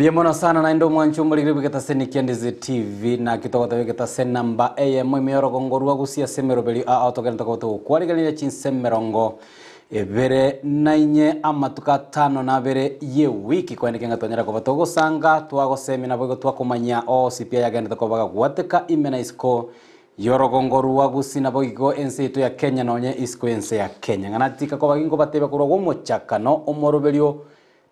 Mbuya mono sana naende omwanchi omorigire bw'egetaseni kia Ndizi TV naki togoteba egetase namba eyemo ime y'orogongo rwa Gusii ase emeroberio aa togenderete koba togokwarigereria chinse emerongo ebere na inye amatuko atano na abere y'ewiki kwaende kenga twanyara koba togosanga twagosemia naboigo twakomanyia onsi pi ayagenderete koba gagwateka ime na isiko Y'orogongo rwa Gusii naboigo ense yaito ya Kenya nonye isiko y'ense ya Kenya. Ng'a natika koba ginkobatebia korwa gw'omochakano omoroberio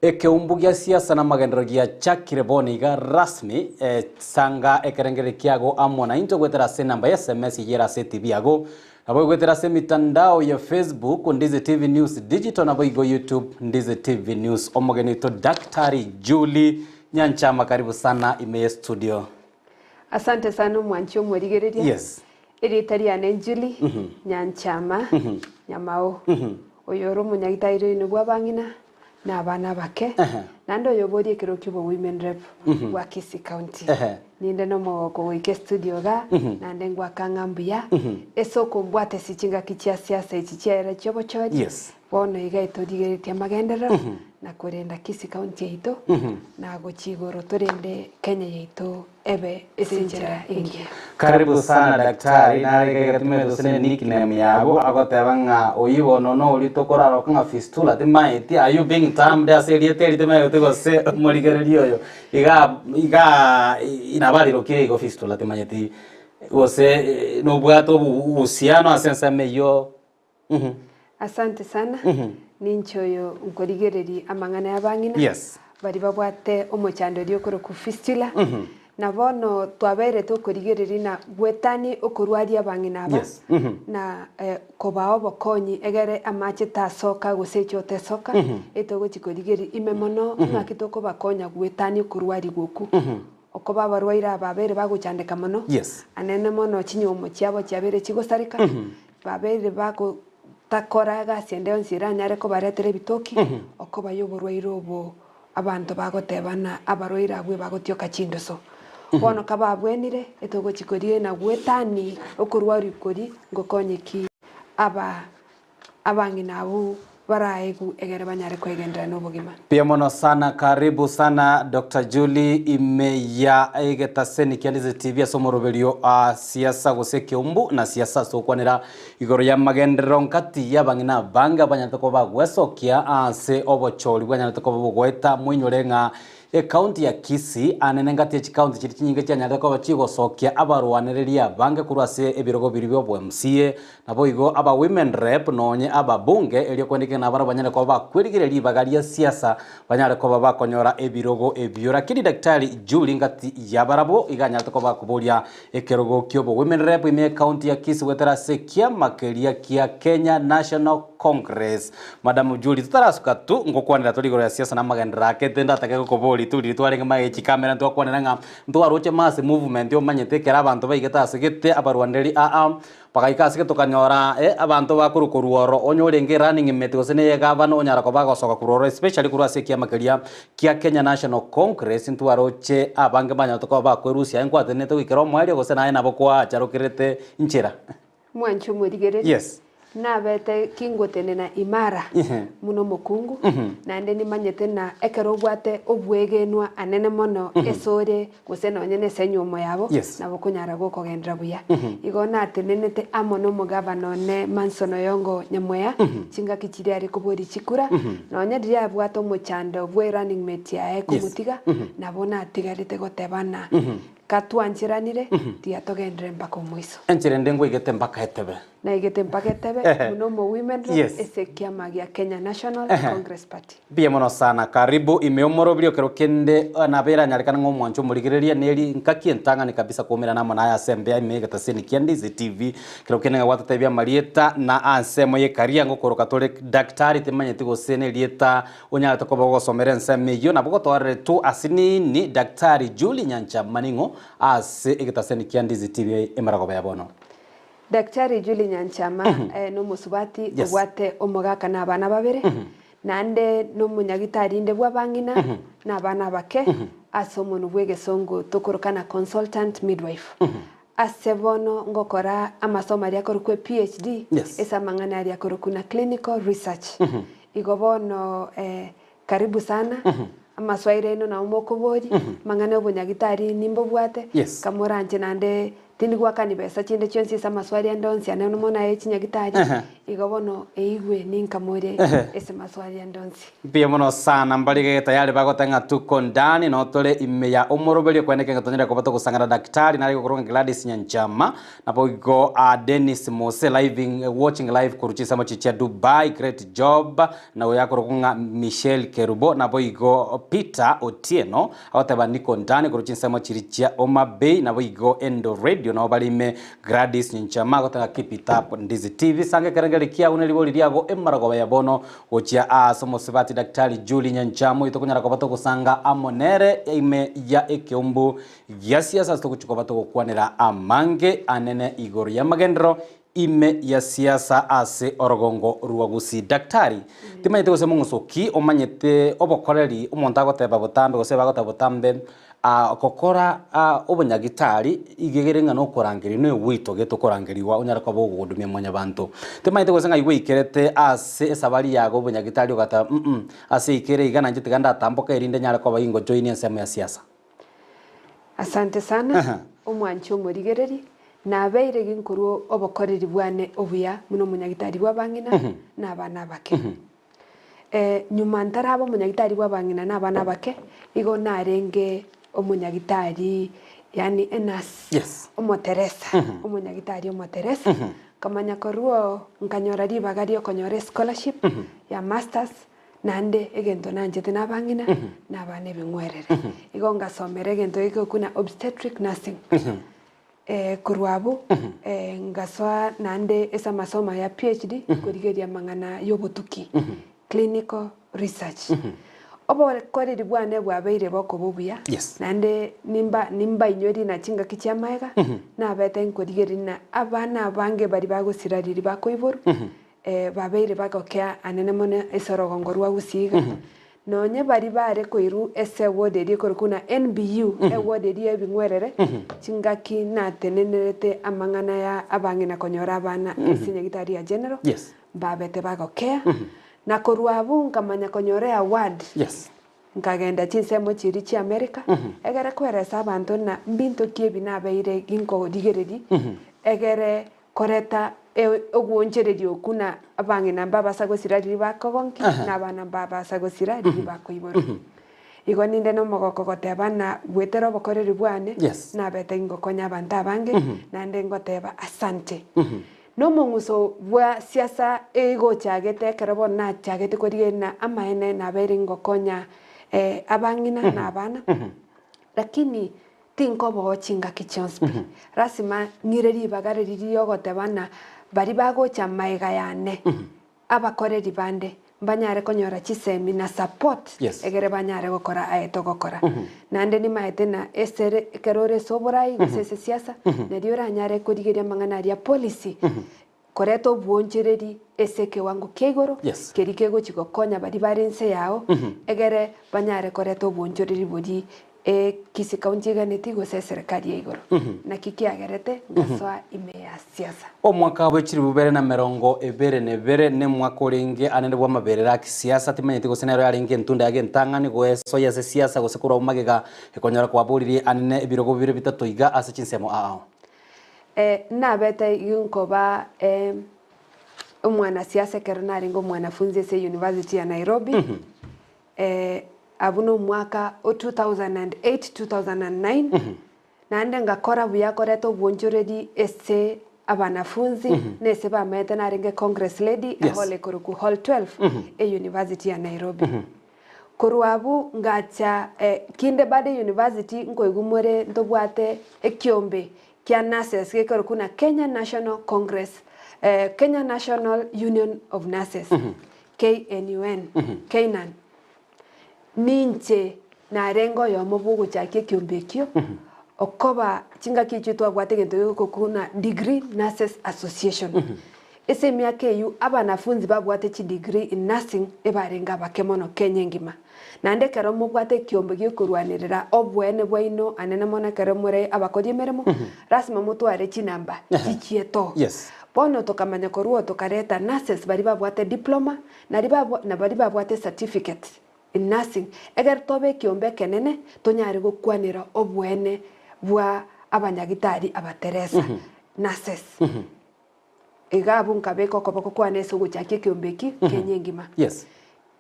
ekeumbu gia siasa na amagenderero giachakire bono iga rasmi eh, sanga ekerengererio kiago amo naintwe goetera ase enamba ya sms eyio ere ase etibi yago naboigo goetera ase emitandao ya Facebook Ndizi TV News Digital naboigo YouTube Ndizi TV News. Omogeni oito Daktari Julie Nyanchama karibu sana ime ye studio. Asante sana omwanchi omorigereria. Yes. Erieta riane Julie Nyanchama Nyamao. Oyo ore omonyagitari oino bw'abang'ina na abana abake. Naende oyo oborie ekero kia obo women rep bwa Kisii County. Ninde nomogoko goika estudio igaa naende ngwaka ng'a mbuya ase okombwata ase chingaki chia siasa echi chiaera chiobochori. Yes. Bono iga etorigeretie amagenderero na korenda Kisii County yaito na gochia igoro torende Kenya yaito ebe ase enchera engiya. Karibu sana daktari, nare iga egetumete gose ne nickname yago agoteba ng'a oyio bono noria tokoraroka ng'a fistula timaeti are you being termed ase erieta eri timaeti gose omorigereria oyo iga igaa inabarirokire igo fistula timanyeti gose nobwate obohusiano ase ensemo eyio. Asante sana, ninche oyo nkorigereria amang'ana y'abang'ina Yes. baria babwate omochando oria okorokwa fistula, na bono twabeire tokorigereria na gwetania okorwaria abang'ina aba Yes. na kobaa obokonyi egere amache tasoka gose echoo tesoka, etogochi korigereria ime mono ng'aki tokobakonya gwetania okorwariwa okwo. Okoba abarwaire aba babeire bagochandeka mono, Yes. anene mono chinyomo chiabo chiabeire chigosareka, Babeire bagotakora egasi ende yonsi eranyare kobaretera ebitoki, okoba y'oborwaire obo abanto bagoteba ng'a abarwaire abwo ebagotioka chindoso. Bono kababwenire, etogochi koria na gwetani okorwaria koria ngokonye ki aba abang'ina abwo baraegwe egere banyare kwegenderera nobogima. Mbuya mono sana karibu sana Doctor Julie ime ya egetaseni kia Ndizi TV ase omoroberio a siasa gose ekeumbu na siasa ase okwanera igoro ya magenderero nkati ya abang'ina abange abanyarete koba bagwesokia ase obochori bwanyarete koba bogoeta moinyore ng'a Ecounty ya Kisii, anene ngati ye chicounty chiria chinyinge chianyarete koba chigosokia abarwanereria abange korwa ase ebirogo biria bia obo MCA, naboigo aba Women Rep nonye ababunge erio kwendekigana nabarabwo banyare koba bakwerigeria ribaga ria siasa banyare koba bakonyora ebirogo ebio. Lakini Daktari Julie ngati yabarabwo iga anyarete koba akoboria ekerogo kiobo Women Rep ime ecounty ya Kisii goetera ase ekiama keria kia Kenya National Congress. Madam Julie, totarasuka tu, ngokwanera tore igoro ya siasa na amagenderero ake, tindatake gokoboria tu riria twarenge magega ye chikamera ntwakwanera ng'a ntwaroche mass movement omanyete ekero abanto baigete ase gete abarwaneri aa, bagaika ase gete okanyora eh abanto bakorwa korwa oro onye orenge running mate gose neye egavana onyara koba agosoka korwa oro especially korwa ase ekiama keria kia Kenya National Congress ntwaroche abange banyarete koba bakwerusia aye nkwatenenete goikera omoerio gose naye nabo kwacharokerete nchera. Mwanche omorigereria, Yes. nabete kingotenena imara buna omokungu, naende nimanyete na ekero obwate obwegenwa anene mono esore gose nonye na ase enywomo yabo, Yes. nabo okonyara gokogenderera buya. Igo natenenete amo na omogavana one Manson Oyongo Nyamweya, chingaki chiria are koboria chikura, nonye riria abwate omochando bwe running mate yaye komotiga, nabo natigarete goteba ng'a Gatwancheranire, tiga togenderere mpaka omoiso. Enchera ende ngwaigete mpaka etebe. Naigete mpaka etebe Ehe. buna omo women rep Yes. ase ekiama gia Kenya National Ehe. Congress Party. Mbuya mono sana. Karibu ime omorobiri okero kende nabo eranyarekane ng'a omwancho omorigereria neri nkaki entang'ani kabisa koumerana amo naye ase embea ime egetaseni kia Ndizi TV. Kero kende ng'a gwatotebia amarieta na ansemo ye career ngokoroka tore daktari timanyeti gose nerieta Onyarete koba ogosomera ensemo eyio nabo gotoareretwe ase nini Daktari Julie Nyancha Maning'o ase egetaseni kia Ndizi TV emaragoba ya bono. Daktari Julie Nyanchama nomosubati Yes. obwate omogaka na abana babere, naende nomonyagitari inde bw'abang'ina na abana abake ase omonwa bw'egesongo tokorokana consultant midwife. Ase bono ngokora amasomo aria akorokwa PhD Yes. ase amang'ana aria akorokwa na clinical research. Igo bono karibu sana. Amaswairi aino nabo mokoboria, amang'ana y'obonyagitari nimbobwate, Yes. kamoranche naende tindi goakani besa chinde chionsi ase amaswali ande onsi ane mono aye chinyagitari, Ehe. igo bono eigwe ninkamore Ehe. ase maswali ande onsi. Mbuya mono sana mbare iga tayari bagoteba ng'a tuko ndani noo tore ime ya omoroberio kweneke ng'a tonyare koba togosangana daktari nare gokorwa ng'a Gladys Nyanchama naboigo ah, Dennis Mose living, watching live korwa chinsemo chia Dubai great job Na oyo akorokwa ng'a Michelle Kerubo, naboigo Peter Otieno, agoteba Niko Ndani korwa chinsemo chiria chia Homa Bay, naboigo Endo Radio nabo bare ime Gladys Nyanchama agoteba keep it up Ndizi TV sanga ekerengererio kiago ne ribori riago emarogoba ya bono gochia aase omosubati Daktari Julie Nyanchama oyo tokonyara koba togosanga amo nere ime ya ekeumbu gia siasa ase togochia koba togokwanera amange anene igoro y'amagenderero Ime ya siasa ase orogongo rwa Gusii. Daktari, timanyete gose mong'uso ki omanyete obokoreri omonto agoteba botambe gose bagoteba botambe ah, gokora ah, obonyagitari iga egere ng'a nokorangeria na egwito gete okorangerigwa onyare koba ogogodumia mwanyabanto. Timanyete gose ng'ai gwaikerete ase esabari yago obonyagitari ogateba mm ase eikere iga nainche tiga ndatamboka erinde nyare koba ingojoinia ensemo ya siasa. Asante sana, omwanchi omorigereri, nabeire ginkorwa obokoreri bwane obuya buna omonyagitari bw'abang'ina na abana abake. Eh, nyuma ntaraba omonyagitari bw'abang'ina na abana abake, igo narenge omonyagitari yaani enurse, Yes. omoteresa, omonyagitari omoteresa, nkamanya korwa oo nkanyora ribaga riokonyora escholarship ya masters, Naende egento nanchete nabang'ina, na abana ebing'werere. Igo ngasomera egento gekogokwa na obstetric nursing. Korwa abwo, ngasoa naende ase amasomo aya PhD, korigereria amang'ana ya obotuki, clinical research. Obokoreri bwane bwabeire bokoba obuya, Yes. naende nimba nimbainyorie na chingaki chi'amaega, nabete nkorigereria na abana abange baria bagosira riria bakoiborwa, Babeire bagokea anene mono ase orogongo rwa Gusii iga. Nonye baria bare koirwa ase eward eria ekorokwa buna NBU, eward eria y'ebing'werere, chingaki natenenerete amang'ana ya abang'ina konyora abana ase nyagitari ya General, Yes. mbabete bagokea. Na korwa abwo nkamanya konyora eaward. Yes. Nkagenda chinsemo chiria chi'Amerika, egere kweresa abanto ng'a mbinto ki ebi nabeire ginkorigereria, egere Koreta ogwonchereria okwo na abang'ina mbabasa gosira riria bakogonkia, na abana mbabasa gosira riria bakoiborwa. Igo ninde nomogoko goteba ng'a goetera obokoreri bwane, Yes. nabete ingokonya abanto abange, naende ngoteba asante. Nomong'uso bwa siasa egochagete ekero bono nachagete korigereria ng'a amaene nabeire ingokonya abang'ina na abana, lakini Tinkoboo chingaki chionsi pi. Lasima ng'ire ribaga riria ri'ogoteba ng'a baria bagocha magega yane, abakoreri bande, mbanyare konyora chisemi na support Yes. egere banyare gokora aye togokora. Naende nimaete ng'a esere ekero ore ase oborai gose ase siasa, nario oranyare korigeria amang'ana aria policy, Koreta obwoonchereri ase ekewango kia igoro, Yes. keria kegochia gokonya baria bare inse yao, egere banyare koreta obwoonchoreri boria Kisii County eganeti gose eserekari ya igoro. Naki kiagerete ngasoa ime ya siasa. Omwaka bwe chilifu bibere na emerongo ebere na ebere nemwaka orenge anene bw'amaberera a kisiasa, timanyeti gose nero yarenge entunda ya gentang'ani goesoyia ase siasa gose korwa magega ekonyora kwaboririe anene ebirogo bibere bitato iga ase chinsemo ao. Nabete ginkoba omwanasiasa ekero narenge omwanafunzi ase University ya Nairobi, abwo nomwaka o 2008, 2009, naende ngakora buya koreta obwonchoreri ase abanafunzi na ase bamaete narenge Congress lady, ehall ekorokwa hall 12, e University ya Nairobi. Korwa abwo ngacha kinde bado university nkoigwa more ntobwate ekiombe kia nurses gekorokwa buna Kenya National Congress, Kenya National Union of Nurses, KNUN, KNUN. Ninche narenge oyomo bwa ogochakia ekiombe ekio, okoba chingaki echio twabwate egento gekorokwa buna Degree Nurses Association. Ase emiaka eyio abanafunzi babwate chidegree in nursing ebarenge abake mono Kenya engima. Naende ekero mobwate ekiombe gi'okorwanerera oboene bwaino anene mono ekero more abakori emeremo, lasima motware chinamba chichieto. Yes. Bono tokamanya korwa oo tokareta nurses baria babwate diploma, naria babwa na baria babwate certificate. In nursing, ekero tobe ekiombe ekenene tonyare gokwanera oboene bwa abanyagitari abateresa, nurses. Iga abwo nkabeka okoboko kwane ase ogochakia ekiombe eki Kenya engima. Yes.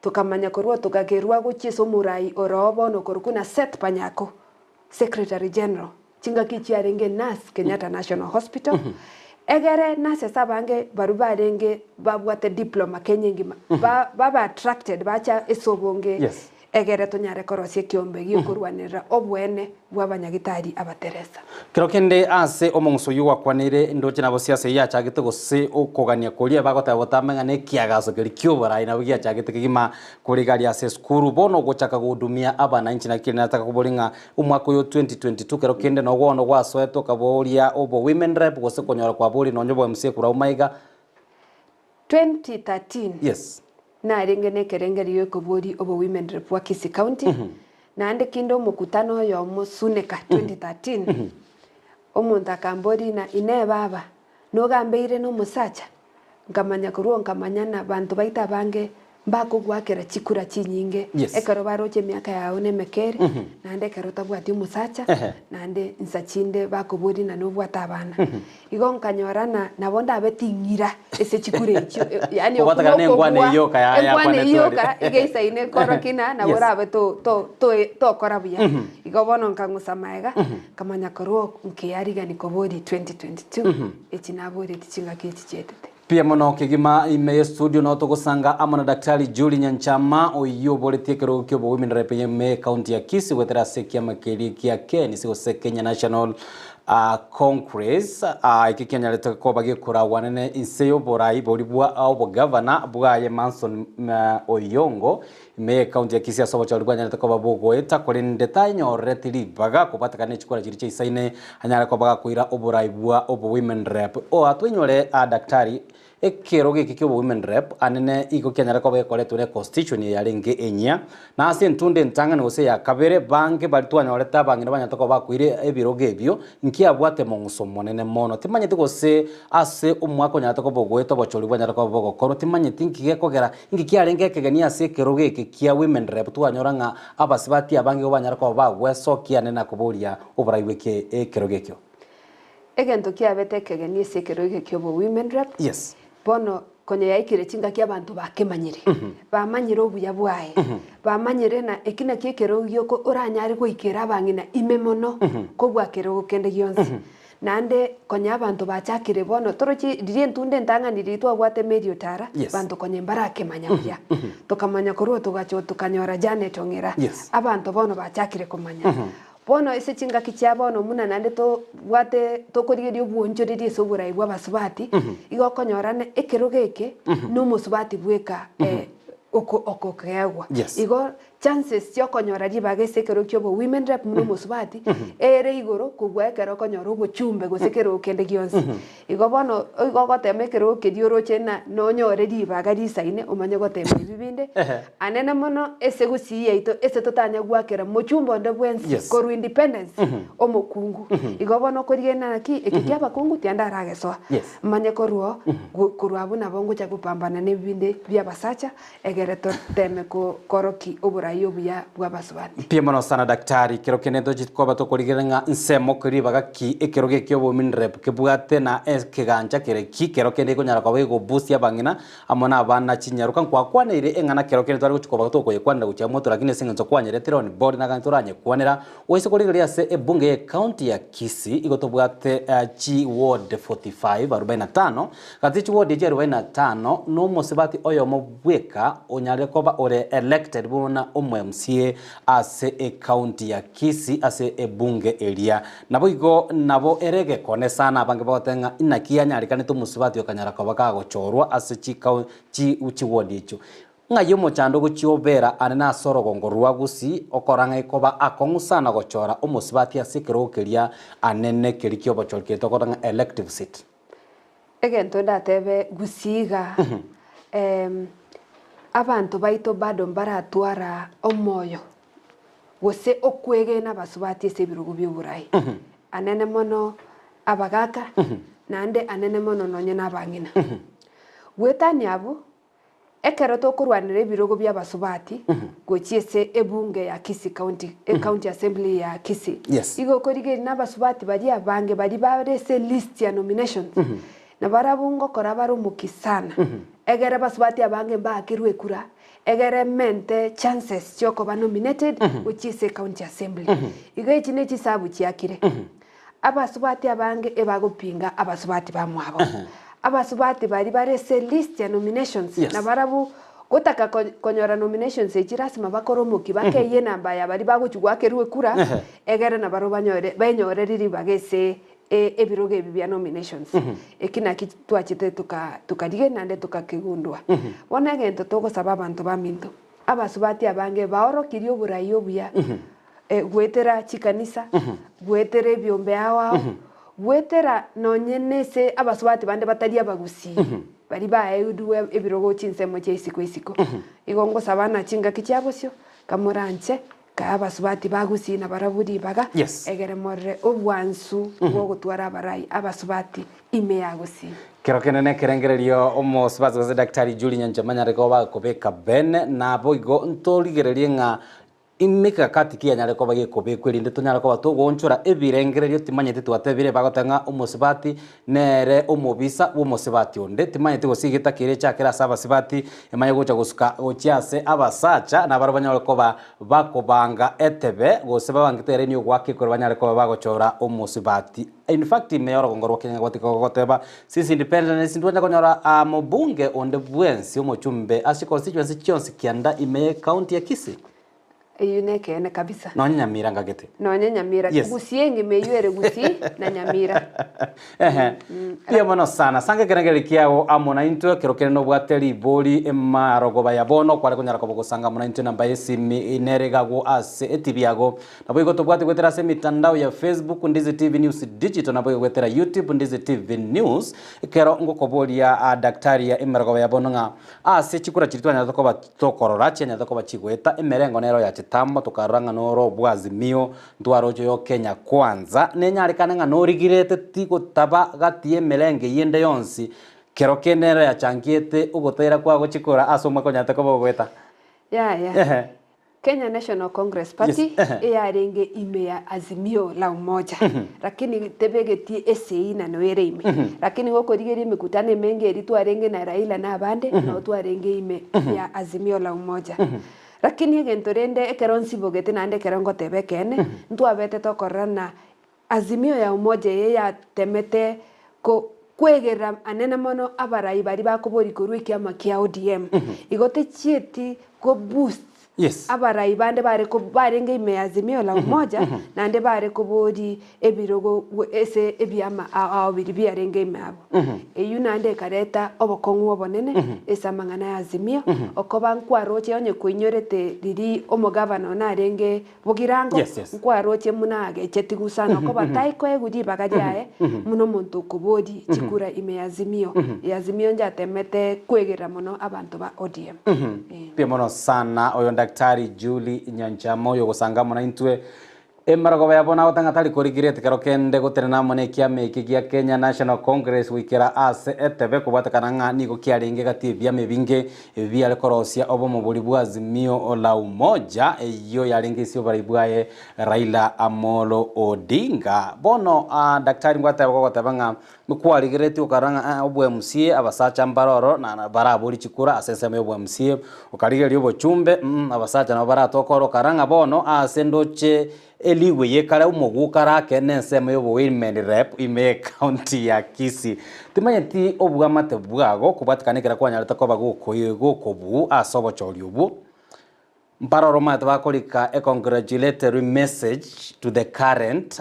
Tokamanya korwa tokagerwa gochia ase omorai oroo bono okorokwa na Seth Panyako, Secretary General, chingaki chiarenge nurse Kenyatta National Hospital, egere nurses abange baria barenge babwate diploma Kenya engima ba babe attracted bacha ase obonge Yes. egere tonyare korosia ekiombe giokorwanerera oboene bw'abanyagitari abateresa. Kero kende ase omong'uso oyio gwakwaneire ndoche nabo siasa eyio yachagete gose okogania koria bagoteba botambe ng'a nekiagaso keria kioborai nabo giachagete kegima kore iga aria ase esukuru. Bono ogochaka gohudumia abananchi naki keri nataka koboria ng'a omwaka oyo 2022 kero kende noo bono gwasoete okaboria obo women rep gose konyora kwaboria nonye obo MCA korwa agwo maiga. 2013 Yes. Narenge nekerengerio gi'okoboria obo women rep bwa Kisii County, naende kinde omokutano oyomo Suneka 2013, omonto akamboria ng'a inee baba, nogambeire nomosacha? Nkamanya korwa oo nkamanya ng'a banto baito abange mbakogoakera chikura chinyinge Yes. ekero baroche emiaka yao nemeke ere, naende ekero otabwati omosacha, Ehe. naende insa chinde bakoboria ng'a nobwate abana. Igo nkanyora ng'a nabo ndabe ting'ira ase chikura echio, yaani okwo Kobwatekana na engwana nokobua, eyio yoka ya- engwana yakwanetwe eyio aria. yoka iga eisaine korokia ng'a nabo Yes. orabe to- to- toe tokora buya. Igo bono nkang'usa maega, nkamanya korwa oo nkearigani koboria 2022, echi naboretie chingaki echi chietete. Mbuya mono kegima ime ye studio noo togosanga amo na Daktari Julie Nyanchama oyio oboretie ekerogo kia obowomen rep ime ye county ya Kisii goetera ase ekiama keria kia KNC gose Kenya National Congress ekio kianyarete koba gekoragwa nene inse y'oborai boria bwa obogavana bwaye Manson Oyongo Ime y'ecounty ya Kisii ase obochori bwanyarete koba bogoeta korende tanyorereti ribaga kobwatekana ne chikura chiria chiaisaine anyare koba gakoira oborai bwa obo women rep. Oa toinyore a daktari ekerogo eke kia obo women rep anene igo kianyare koba gekoretwe ne constitution eye yarenge enyia na ase entunde entang'ani gose eya kabere bange baria twanyorete abang'ina banyarete koba bakoira ebirogo ebio Nkiabwate mong'uso omonene mono, timanyeti gose ase omwaka onyarete koba ogoeta obochori bwanyare koba bogokorwa, timanyeti nki gekogera, inki kiarenge ekegeni ase ekerogo eke kia Women Rep twanyora ng'a abasibati abange igo banyare koba bagwesokia ane na koboria oborai bw'eke ekerogo ekio. Egento kiabete ekegeni ase ekerogo eke kia obo Women Rep, Yes. Bono konya yaikire chingaki abanto bakemanyire, bamanyire obuya bwaye, bamanyire ng'a eki nakio ekerogo gioko oranyare goikera abang'ina ime mono kobua kerogo kende gionsi. Naende konya abanto bachakire bono torochi riria entunda entang'ani riria twabwate Mary Otara, Yes. banto konya mbarakemanya buya. Tokamanya korwa togacha tokanyora Janet Ong'era, Yes. abanto bono bachakire komanya. Bono ase chingaki chia bono buna naende tobwate tokorigereria obwoonchoreria ase oborai bw'abasubati, igo okonyora ng'a ekerogo eke na omosubati bweka oko okokeegwa. Yes. Igo chances chia okonyora ribaga ase ekerogo kia obo women rep buna omosubati, ere igoro kobua ekero okonyora obochumbe gose ekerogo kende gionsi. Igo bono igo ogotema ekerogo keria oroche ng'a nonyore ribaga risaine omanye gotema ebi binde, anene mono ase gusii yaito ase totanya goakera mochumba onde bwensi Yes. korwa independence omokungu. Igo bono okorigereria naki eke kia abakungu tianda aragesoa. Yes. Manye korwa oo, go korwa abwo nabo ngocha gopambana na ebi binde bia abasacha Egere toteme korokia oborai obuya bw'abasubati. Mbuya mono sana daktari, kero kende ntochi koba tokorigereria ng'a nsemo ki ribaga ki ekerogo eki obominrep kebwate na ekegancha kere ki kero kende gekonyara koba gekobusia abang'ina amo na abana chinyaroka nkwakwaneire eng'ana kero kende tware gochi koba tokoyekwanera gochia moto lakini ase eng'encho kwanyeretire on board nagani toranyekwanera oise korigereria ase ebunge ye county ya Kisii igo tobwate chi ward 45 arobaini na tano Gati chiwodi echi arubaini na tano nomosibati oyomo bweka onyarire koba ore elected buna omo MCA ase ecounty ya Kisii ase ebunge eria. Naboigo nabo ere egekone sana abange bagoteba ng'a inaki yanyarekanete omosubati okanyara koba kagochorwa ase chikau chi chiwodi echio. Ng'ai omochando ogochia obera ane nase orogongo rwa Gusii okora ng'a ekoba akong'u sana gochora omosubati ase ekerogo keria anene keria kiobochori keria togoteba ng'a elective seat. Egento ndatebe gusii iga, abanto baito bado mbaratwara omoyo gose okwegena abasubati ase ebirogo bia oborai. Anene mono abagaka, naende anene mono nonye na abang'ina. Goetania abwo. Ekero tokorwanera ebirogo bi'abasubati gochia ase ebunge ya Kisii County, County Assembly ya Kisii, Yes. igo okorigereria nabasubati baria abange baria bare ase list ya nominations, nabarabwo ngokora bare omokia sana, egere abasubati abange mbaakerwe ekura, egere emente chances chiokoba nominated gochia ase County Assembly. Igo echi ne chisabu chiakire. Abasubati abange ebagopinga abasubati bamwabo. Abasubati baria bare ase list ya nominations Yes. nabarabwo gotaka konyora nominations echi lasima bakore omokia bakeyie enamba ya baria bagochia goakerwa ekura egere nabarabwo banyore benyoreri ribaga ase ebirogo ebi bia nominations. Eki naki twachete toka tokarigia naende tokakegundua. Bono egento togosaba abanto baminto, abasubati abange baorokirie oborai obuya goetera chikanisa, goetera ebiombe ao ao, goetera nonye nese abasubati bande batari abagusii, baria baeirwe ebirogo chinsemo chia isiko isiko. Igo ngosaba ng'a chingaki chia bosio, kamoranche, kae abasubati ba gusii nabarabwo ribaga, Yes. egere morore obwansu bw'ogotwara abarai abasubati ime ya gusii. Kero kende nekerengererio omosubati gose Daktari Julie Nyanchama anyare koba agokobeka bene, naboigo ntorigererie ng'a Emegakati ki yanyare koba gekobekwa erinde tonyare koba togoonchora ebirengererio timanyeti twatebire bagoteba ng'a omosubati nere omobisa bw'omosubati onde timanyeti gose egeta keria chakere ase abasubati emanye gocha gosuka gochia ase abasacha nabarabwo banyare koba bakobanga etebe gose babangete ere nigo goaka ekero banyare koba bagochora omosubati in fact ime y'orogongo rwa Kenya gotika goteba since independence ntwanyare konyora mobunge onde bwensi omochumbe ase chiconstituency chionsi kianda ime ye county ya Kisii. Eyio nekeene kabisa. Nonye Nyamira ngagete. Nonye Nyamira. Yes. Gusii engima eyio ere Gusii na Nyamira. Ehe. Mbuya mono sana. Sanga ekerengererio kiago amo naintwe ekero kere nobwate ribori emarogoba ya bono kware konyara koba ogosanga amo naintwe enamba y'esimi nere iga agwo ase etibi yago. Naboigo tobwate goetera ase emitandao ya Facebook Ndizi TV News Digital naboigo goetera YouTube Ndizi TV News. Ekero ngokoboria daktari ya emerogoba ya bono ng'a ase chikura chiria twanyarete koba Tokorora chianyarete koba chigoeta emerengo nero ya chitambo, tokarora ng'a noro obw'Azimio, ntwaroche oyo Kenya Kwanza, nenyarekane ng'a norigirete tigotaba gati y'emerengo eyio ende yonsi, kero kende nero yachangiete ogotaira kwago chikura ase omwaka onyarete koba ogoeta. Yaya. Ehe. Kenya National Congress Party Yes, ehe. eyarenge ime ya Azimio la Umoja lakini tebegetie esei na noyo ere ime lakini gokorigeria emekutano emenge eria twarenge na Raila na abande nabo twarenge ime ya Azimio la Umoja. Lakini egento rende ekero nsibogete naende ekero ngoteba ekeene ntwabete tokorora na Azimio ya Umoja eye yatemete ko kwegerera anene mono abarai baria bakoboria korwa ekiama kia ODM. Igo techieti ko boost Yes. abarai bande bare ko barenge ime ya Azimio la Umoja naende bare kobori ebirogo ase ebiama ao ao biria biarenge ime abwo. Eyio naende ekareta obokong'u obonene ase amang'ana ya Azimio, okoba nkwaroche onye koinyorete riria omogavana one arenge Bogirango, Yes, yes. nkwaroche buna agechetigwe sana okoba taikoegwa ribaga riaye buna omonto okobori chikura ime ya Azimio. Azimio njatemete kwegerera mono abanto ba ODM. Eh. Mbuya mono sana oyo Daktari Julie Nyanchama oyo ogosanga amo naintwe emarogoba ya bono agotanga tari korigireti kero kende gotenena amo nekiama eke gia Kenya National Congress goikera ase etebe kobwatekana ng'a nigo kiarenge gati ebiama ebinge Ebi biare korosia obomo boria bwa Azimio la Umoja, eyio yarenge ase oborai bwaye Raila Amolo Odinga. Bono Daktari ngwateba gogoteba ng'a nikwarigereretie okarora ng'a eh obwa MCA abasacha mbare oro na baraborie chikura ase ensemo ya obwa MCA, okarigereria obochumbe mm abasacha nabo baratoke oro okarora ng'a bono ase ndoche Elihu eye kare omoguo kare ake nensemo y'obowomen rep ime y'ecounty ya Kisii. Timanyeti obwamate bwago kobwatekana ekero kwanyarete koba gokobuu ase obochori obwo. Mbaroro omanyete bakorika a congratulatory message to the current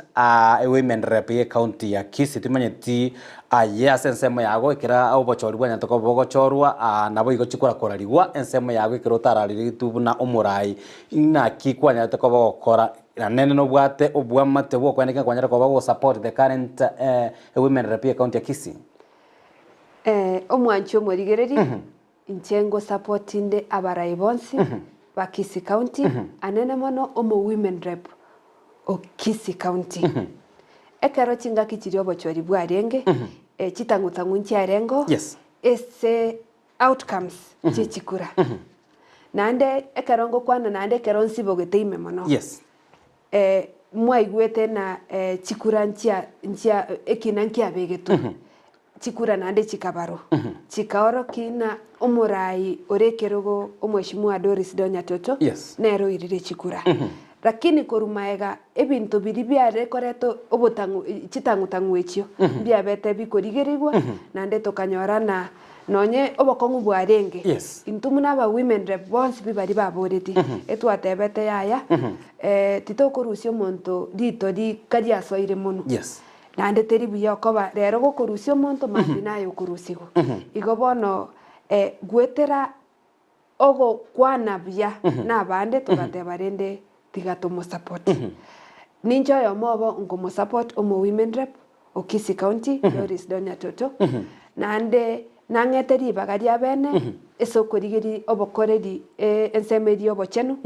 women rep y'ecounty ya Kisii. Timanyeti aye ase ensemo yago ekero obochori bwanyarete koba bogochorwa naboigo chikorakorarigwa ensemo yago ekero otarariretwe buna omorai Inaki kwanyarete koba ogokora, na nende nobwate obwamate bw'okweneka kwanyare koba go support the current women rep ye county ya Kisii? Omwanchi omorigereria, inche ngo support inde abarai bonsi ba Kisii County, anene mono omo women rep o Kisii County. Ekero chingaki chiria obochori bwarenge, chitang'utang'u nchiarengeo, Yes. ase. outcomes chie chikura. Naende ekero ngokwana naende ekero nsibogete ime mono. Yes. Mwaigwete na chikura nchia nchia ekina nkiabegetwe, chikura naende chikabarwa, chikaorokia ng'a omorai ore ekerogo omweshimiwa Doris Donya Toto Yes. nere oirire chikura. Lakini korwa magega ebinto biria biare koreta obotang'u chitang'utang'u echio mbiabete bikorigerigwa naende tokanyora ng'a Nonye obokong'u bwarenge, Yes. intwe buna aba women rep bonsi pi baria baboretie, etwatebete yaya, titokorusia omonto rito rika riasoire monwe. Yes. Naende teri buya okoba rero gokorusia omonto mambia naye okorusigwa. Igo bono goetera ogokwana buya nabande togateba rende tiga tomosupport. Ninche oyomo obo nkomosupport omo women rep o Kisii County Doris Donya Toto, naende nang'ete ribaga ria bene ase okorigeria obokoreri ensemo eria y'obochenu.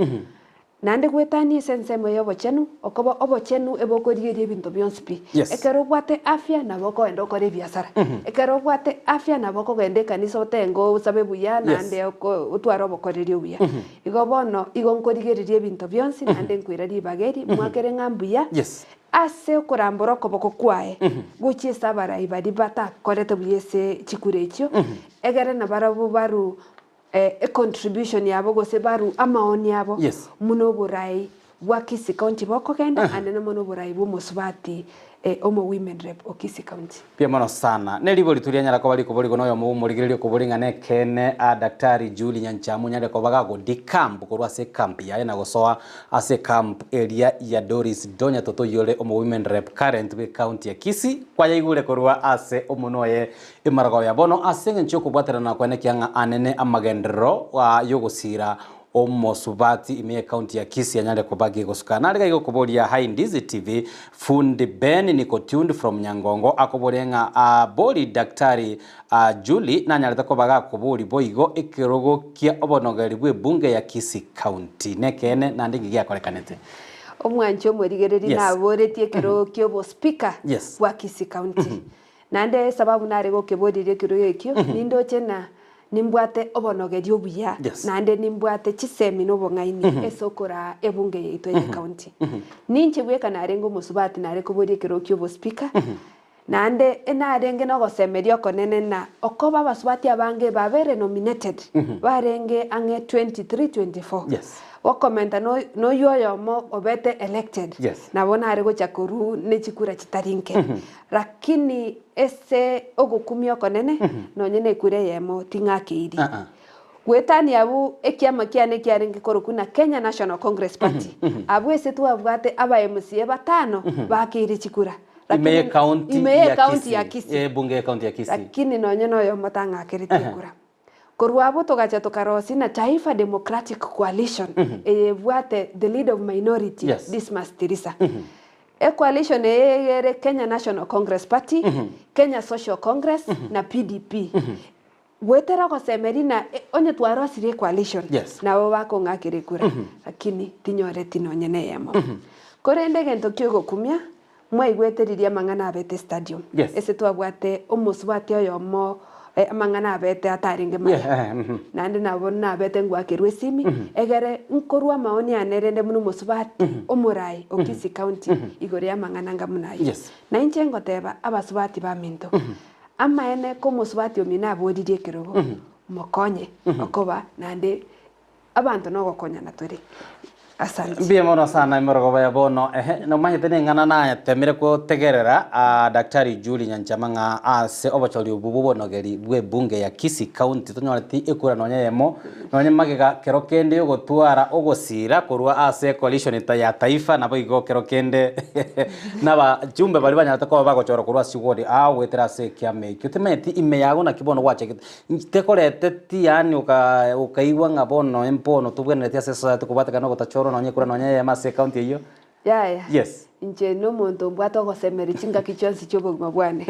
Naende goetania ase ensemo y'obochenu, okoba obochenu ebokorigeria ebinto bionsi pi. Yes. Ekero obwate afya nabo okogenda okore ebiasara. Ekero obwate afya nabo okogenda ekanisa otenge osabe buya Yes. naende oko otware obokoreri obuya. Igo bono igo nkorigereria ebinto bionsi naende nkoira ribaga eri, mwakere ng'a mbuya, Yes. ase okorambora okoboko kwaye gochia ase abarai baria batakorete buya ase chikura echio, egere nabarabwo barue econtribution yabo gose barue amaoni abo Yes. buna oborai bwa Kisii County bokogenda ande na mono oborai bwa omosubati omo women rep o Kisii County. Mbuya mono sana. Ne ribori torianyara koba rikoborigwa noyomo bw'omorigereria okobori ng'a nekeene a Daktari Julie Nyanchamu onyare koba gagodecamp korwa ase ecamp yaye na gosoa ase ecamp eria ya Doris Donya Totoyore omo women rep current bwe county ya Kisii kwayaigure korwa ase omonwa oye Emarogao ya bono ase engencho y'okobwaterana kwenekia ng'a anene amagenderero y'ogosiira omosubati ime y'ecounty ya Kisii anyare koba gegosuka. Nare gaiga okoboria Hi Ndizi TV, Fundi Ben niko tuned from Nyangongo akoboria ng'a bori Daktari Julie nanyarete koba gakobori boigo ekerogo kia obonogeri bw'ebunge ya Kisii County. Nekeene naende inki giakorekanete? Omwanchi omorigereria Yes. naboretie ekerogo ki'obospika Yes. bwa Kisii County. Naende esababu nare gokeboriria ekerogo ekio, nindoche ng'a nimbwate obonogeria obuya, Yes. naende nimbwate chisemi na obong'aini ase okoraa ebunge yaito eye county. Ninche bweka narenge omosubati nare koboria ekerogo kia obospika, naende enarenge nogosemeria okonene na okoba abasubati abange babere nominated, barenge ang'e 23, 24. Yes. Gokomenta noyio oyomo obete elected, Yes. nabo nare gocha korwa ne chikura chitari nke. Rakini ase ogokumia okonene, nonye nekura eyemo ting'akeiri. Uh-uh. Goetania abwo ekiama kiane kiarenge korokwa na Kenya National Congress Party, abwo ase twabwate aba MCA batano bakeire chikura. Ime ye Lakini county ime ye ya county ya Kisii. Kisii. Ebunge ye county ya Kisii. Lakini nonye noyomo tang'akereti ekura. Korwa abwo togacha tokarosia na Taifa Democratic Coalition eye ebwate the leader of minority Yes. Dismas Tirisa. Ecoalition eye iga ere Kenya National Congress Party, Kenya Social Congress na PDP. Goetera ogosemeria na onye twarosirie ecoalition Yes. nabo bakong'akera ekura lakini tinyoreti nonye na eyemo. Korende egento kia ogokumia Mwaigwete riria amang'ana abete stadium, Yes. ase twabwate omosubati oyomo amang'ana abete atarenge maya. Yeah, eh, mhm. Naende nabo nabete ngwakerwa esimi, egere nkorwa amaoni ane rende buna omosubati omorai o Kisii County igoro y'amang'ana anga buna ayio. Yes. Na inche ngoteba abasubati baminto, amaene ko omosubati omino aboririe ekerogo, mokonye okoba naende Abanto nogokonyana tore. Asante. Mbuya mono sana emorogoba ya bono ehe nomanyete neng'ana natemire gotegerera ah, Daktari Julie Nyanchama ng'a ase obochori obwo bw'obonogeri bw'ebunge ya Kisii County tonyoreti ekura nonya eyemo nonye magega kero kende yogotwara ogosira korwa ase coalition ta ya taifa naboigo kero kende nabajumbe baria banyarete koba bagochorwa korwa ase chiward ao goetera ase ekiama ekio timanyeti ime yago naki bono gwachagete Tekoreteti yaani oka okaigwa ng'a bono mbono tobwenereti ase esociety kobwatekana na ogotachorwa nonye ekura nonye eyemo ase ecounty eyio. Yaya. Yes. Inche nomonto mbwate ogosemeria chingaki chionsi chi'obogima bwane.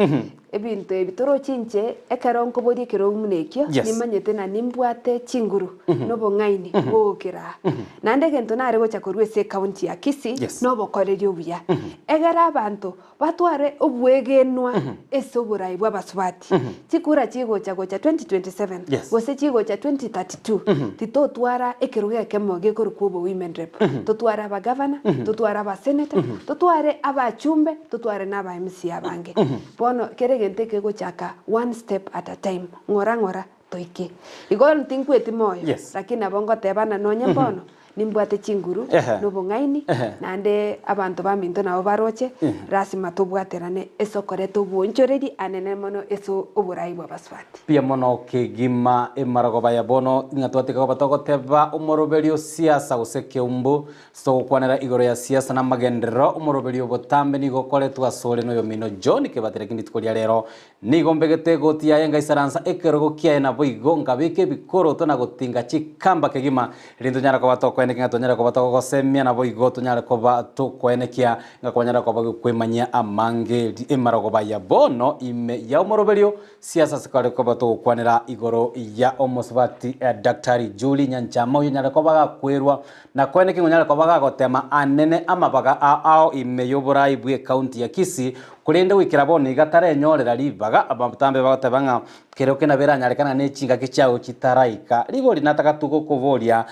Ebinto ebi toroche inche, ekero nkoboria ekerogo buna ekio, Yes. nimanyete ng'a nimbwate chinguru na obong'aini bw'ogokera aa. Naende egento nare gocha korwa ase ecounty ya Kisii, Yes. nobokoreri obuya. Egere abanto batware obwegenwa ase oborai bw'abasubati. Chikura chigocha gocha 2027 Yes. gose chigocha 2032, titotwara ekerogo ekemo gekorokwa obo women rep. Totware abagavana, totware abaseneta, totware abachumbe, totware na aba MCA abange. Bono kera egento ekegochaka one step at a time, ng'ora ng'ora toike. Igo tinkweti moyo, Yes. lakini nabo ngotebana nonye mbono, Nimbwate chinguru Ehe. na obong'aini, Ehe. naende abanto baminto nabo baroche, lasima tobwaterane ase okoreta obonchoreri anene mono ase oborai bw'abasubati. Mbuya mono kegima emarogoba ya bono ng'a twatiga koba togoteba omoroberio siasa gose keumbu ase togokwanera igoro ya siasa na amagenderero omoroberio obotambe nigo okoretwa asore noyomino John Kebati lakini rituko ria rero Nigo mbegete egoti yaye ngaisaransa ekerogo kiaye naboigo nkabeka ebikoroto na gotinga chikamba kegima, erinde tonyare koba tokoenekia ng'a tonyare koba togogosemia, naboigo tonyare koba tokoenekia ng'a kwanyara koba gokwemanyia amange emarogoba ya bono ime ya omoroberio siasa ase kare koba togokwanera igoro ya omosubati Daktari Julie Nyanchama oyio onyare koba gakwerwa na koenekia ng'a onyare koba gagotema anene amabaga ao ime y'oborai bw'ecounty ya Kisii Korende goikera bono iga tarenyorera ribaga, abatambe bagoteba ng'a kero kende eranyarekane ne chingaki chiao chitaraika. Rigori nataka togokoboria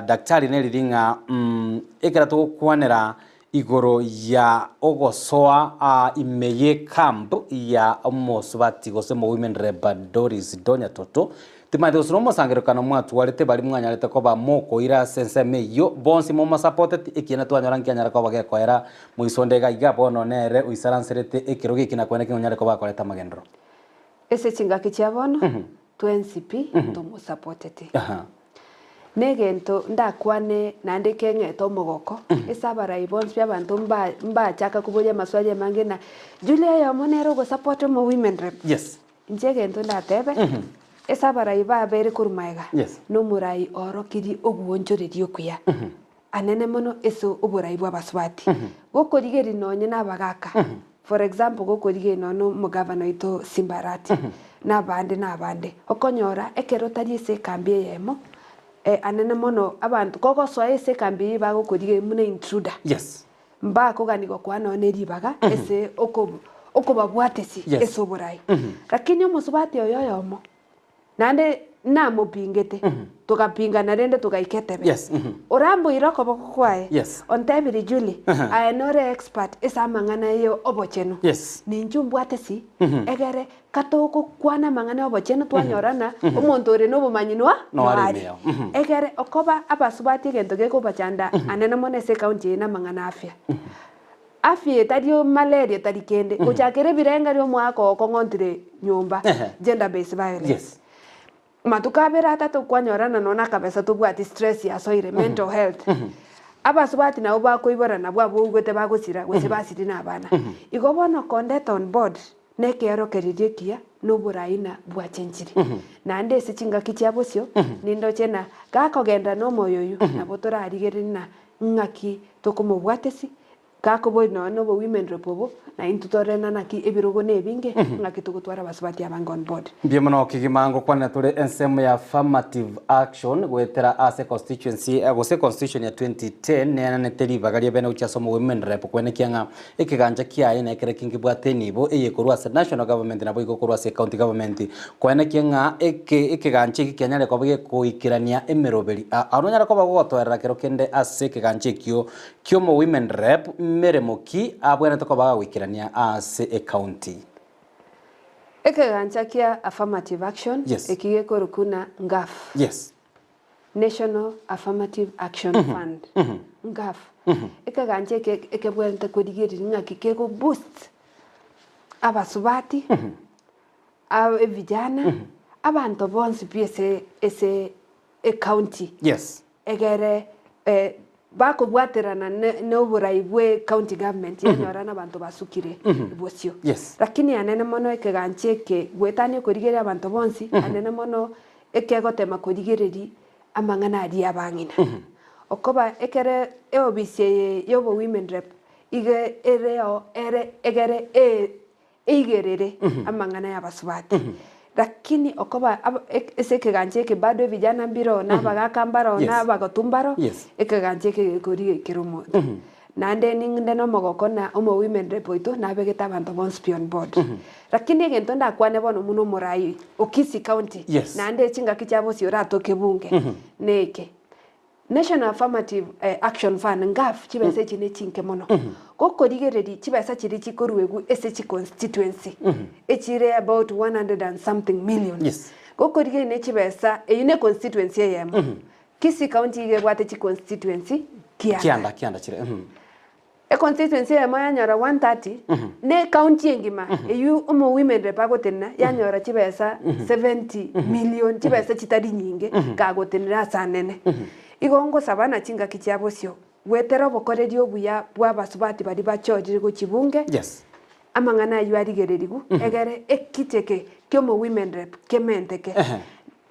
daktari neriri ng'a ekero togokwanera igoro ya ogosoa ime ye camp ya omosubati gose omo women rep Doris Donya Toto, Timanyete gose nomosangererekano mwatwarete baria mwanyarete koba mokoira ase ensemo eyio, bonsi momosapoteti, ekiagera twanyora nkianyara koba gekoera moisonde iga iga, bono nere oisaranserete ekerogo eki na koenda ki onyare koba akorete amagenderero. Ase chingaki chia bono, twensi pi ntomosapoteti. Negento ndakwane naende keng'ete omogoko, ase abarai bonsi pi abanto mba mbachaka koboria amaswali amange ng'a Julia oyomo nere ogosapota omo women rep. Yes. Inche egento ndatebe, ase abarai babere korwa magega, Yes. nomorai oorokirie ogoonchoreria okuya, anene mono ase oborai bw'abasubati. Gokorigereria nonye na abagaka, for example gokorigereria nonye na omogavana oito Simba Arati, na abande na abande, okonyora ekero otari ase ekambi eyemo, anene mono abanto kogosoa ase ekambi eyio bagokorigereria buna intruder. Yes. Mbakoganigwa koa nonya ne ribaga ase okobabwatesia Yes. ase oborai. Lakini omosubati oyo oyomo, naende namopingete, togapingana rende togaika etebe. Yes, mhm. Oramboire okoboko kwaye, Yes. ontebirie Julie, aye nore expert ase amang'ana ya obochenu. Yes. Ninche ombwatesi, egere katogokwana amang'ana ya obochenu twanyora ng'a omonto ore nobomanyi noa Noare noare. imeyao. Mhm. Egere okoba abasubati egento gekobachanda anene mono ase ecounty eye namang'ana afya. Afya eye tari malaria tari kende, gochakera ebirengerio omwaka oo okong'ontire nyomba, Ehe. gender based violence. Yes. Matuko abere atato kwanyorana nonya akabesa tobwati stress yasoire, mental health. Abasubati nabo bakoibora nabwo abougete bagosira gose basiri na abana. Igo bono kondeta on board Nekeorokererio ekiya na oborai na bwachenchire. Naende ase chingaki chia bosio nindoche na gakogenda nomoyo oyio nabo torarigererie na ng'aki tokomobwatesi, gakoboria nonya na obo women rep obo, na intwe torore na naki ebirogo na ebinge ng'aki togotwara abasubati abange on board. Mbuya mono kegima ngokwanera tore ensemo ya affirmative action goetera ase constituency gose constitution ya 2010 neananete ribaga ria bene gochia ase omo women rep koenekia ng'a Ekegancha kiaye nekere kingibwate enibo eye korwa ase national government naboigo korwa ase county government koenekia ng'a eke ekegancha eke kianyare koba gekoikerania emeroberi a ao nonyare koba gogotoerera kero kende ase ekegancha ekio kiomo women rep meremo ki abwenerete koba gagoikerania ase ecounty. Ekegancha kia affirmative action Yes. eki gekorokwa na NGAAF. Yes. National Affirmative Action Fund, NGAAF, ekegancha eke ekebwenerete korigereria ng'aki kego boost abasubati, evijana, abanto bonsi pi ase ase ecounty. Yes. Egere bakobwaterana na oborai bwe county government yanyora na abanto basukire bosio. Yes. Lakini anene mono ekegancha eke goetania okorigereria abanto bonsi, anene mono ekegotema korigereria amang'ana aria abang'ina. Okoba ekere eobisi eye ya obo women rep. Iga ereo ere egere e eigerere amang'ana y'abasubati. Lakini okoba aba ek ase ekegancha eke bado ebijana mbiroo, na abagaka mbaroo, Yes. na abagotu mbaroo, Yes. ekegancha eke gekoria kera omonto. Naende ning'ende na omogoko na omo women rep oito nabegete abanto bonsi pi on board. Lakini egento ndakwane bono buna omorai o Kisii County, Yes. naende chingaki chia bosio oratoke bunge, neke. National Affirmative Action Fund, NGAAF, chibesa echi ne chinke mono. Gokorigereria chibesa chiria chikoruegwa ase chiconstituency, echire about 100 and something million. Yes. Gokorigereria ne chibesa, eyio ne constituency eyemo. Kisii County iga ebwate chiconstituency kianda. Kianda, kianda chire. Mhm. Econstituency eyemo yanyora 130, ne ecounty engima eywo omo women rep agotenena yanyora chibesa 70 million, chibesa chitari nyinge kagotenena ase anene. Igo ngosaba na chingaki chia bosio, goetera obokoreri obuya bwa abasubati baria bachorire gochia bunge, Yes. amang'ana aywo arigererigwe, egere ekiti eke kia omo women rep kementeke. Ehe.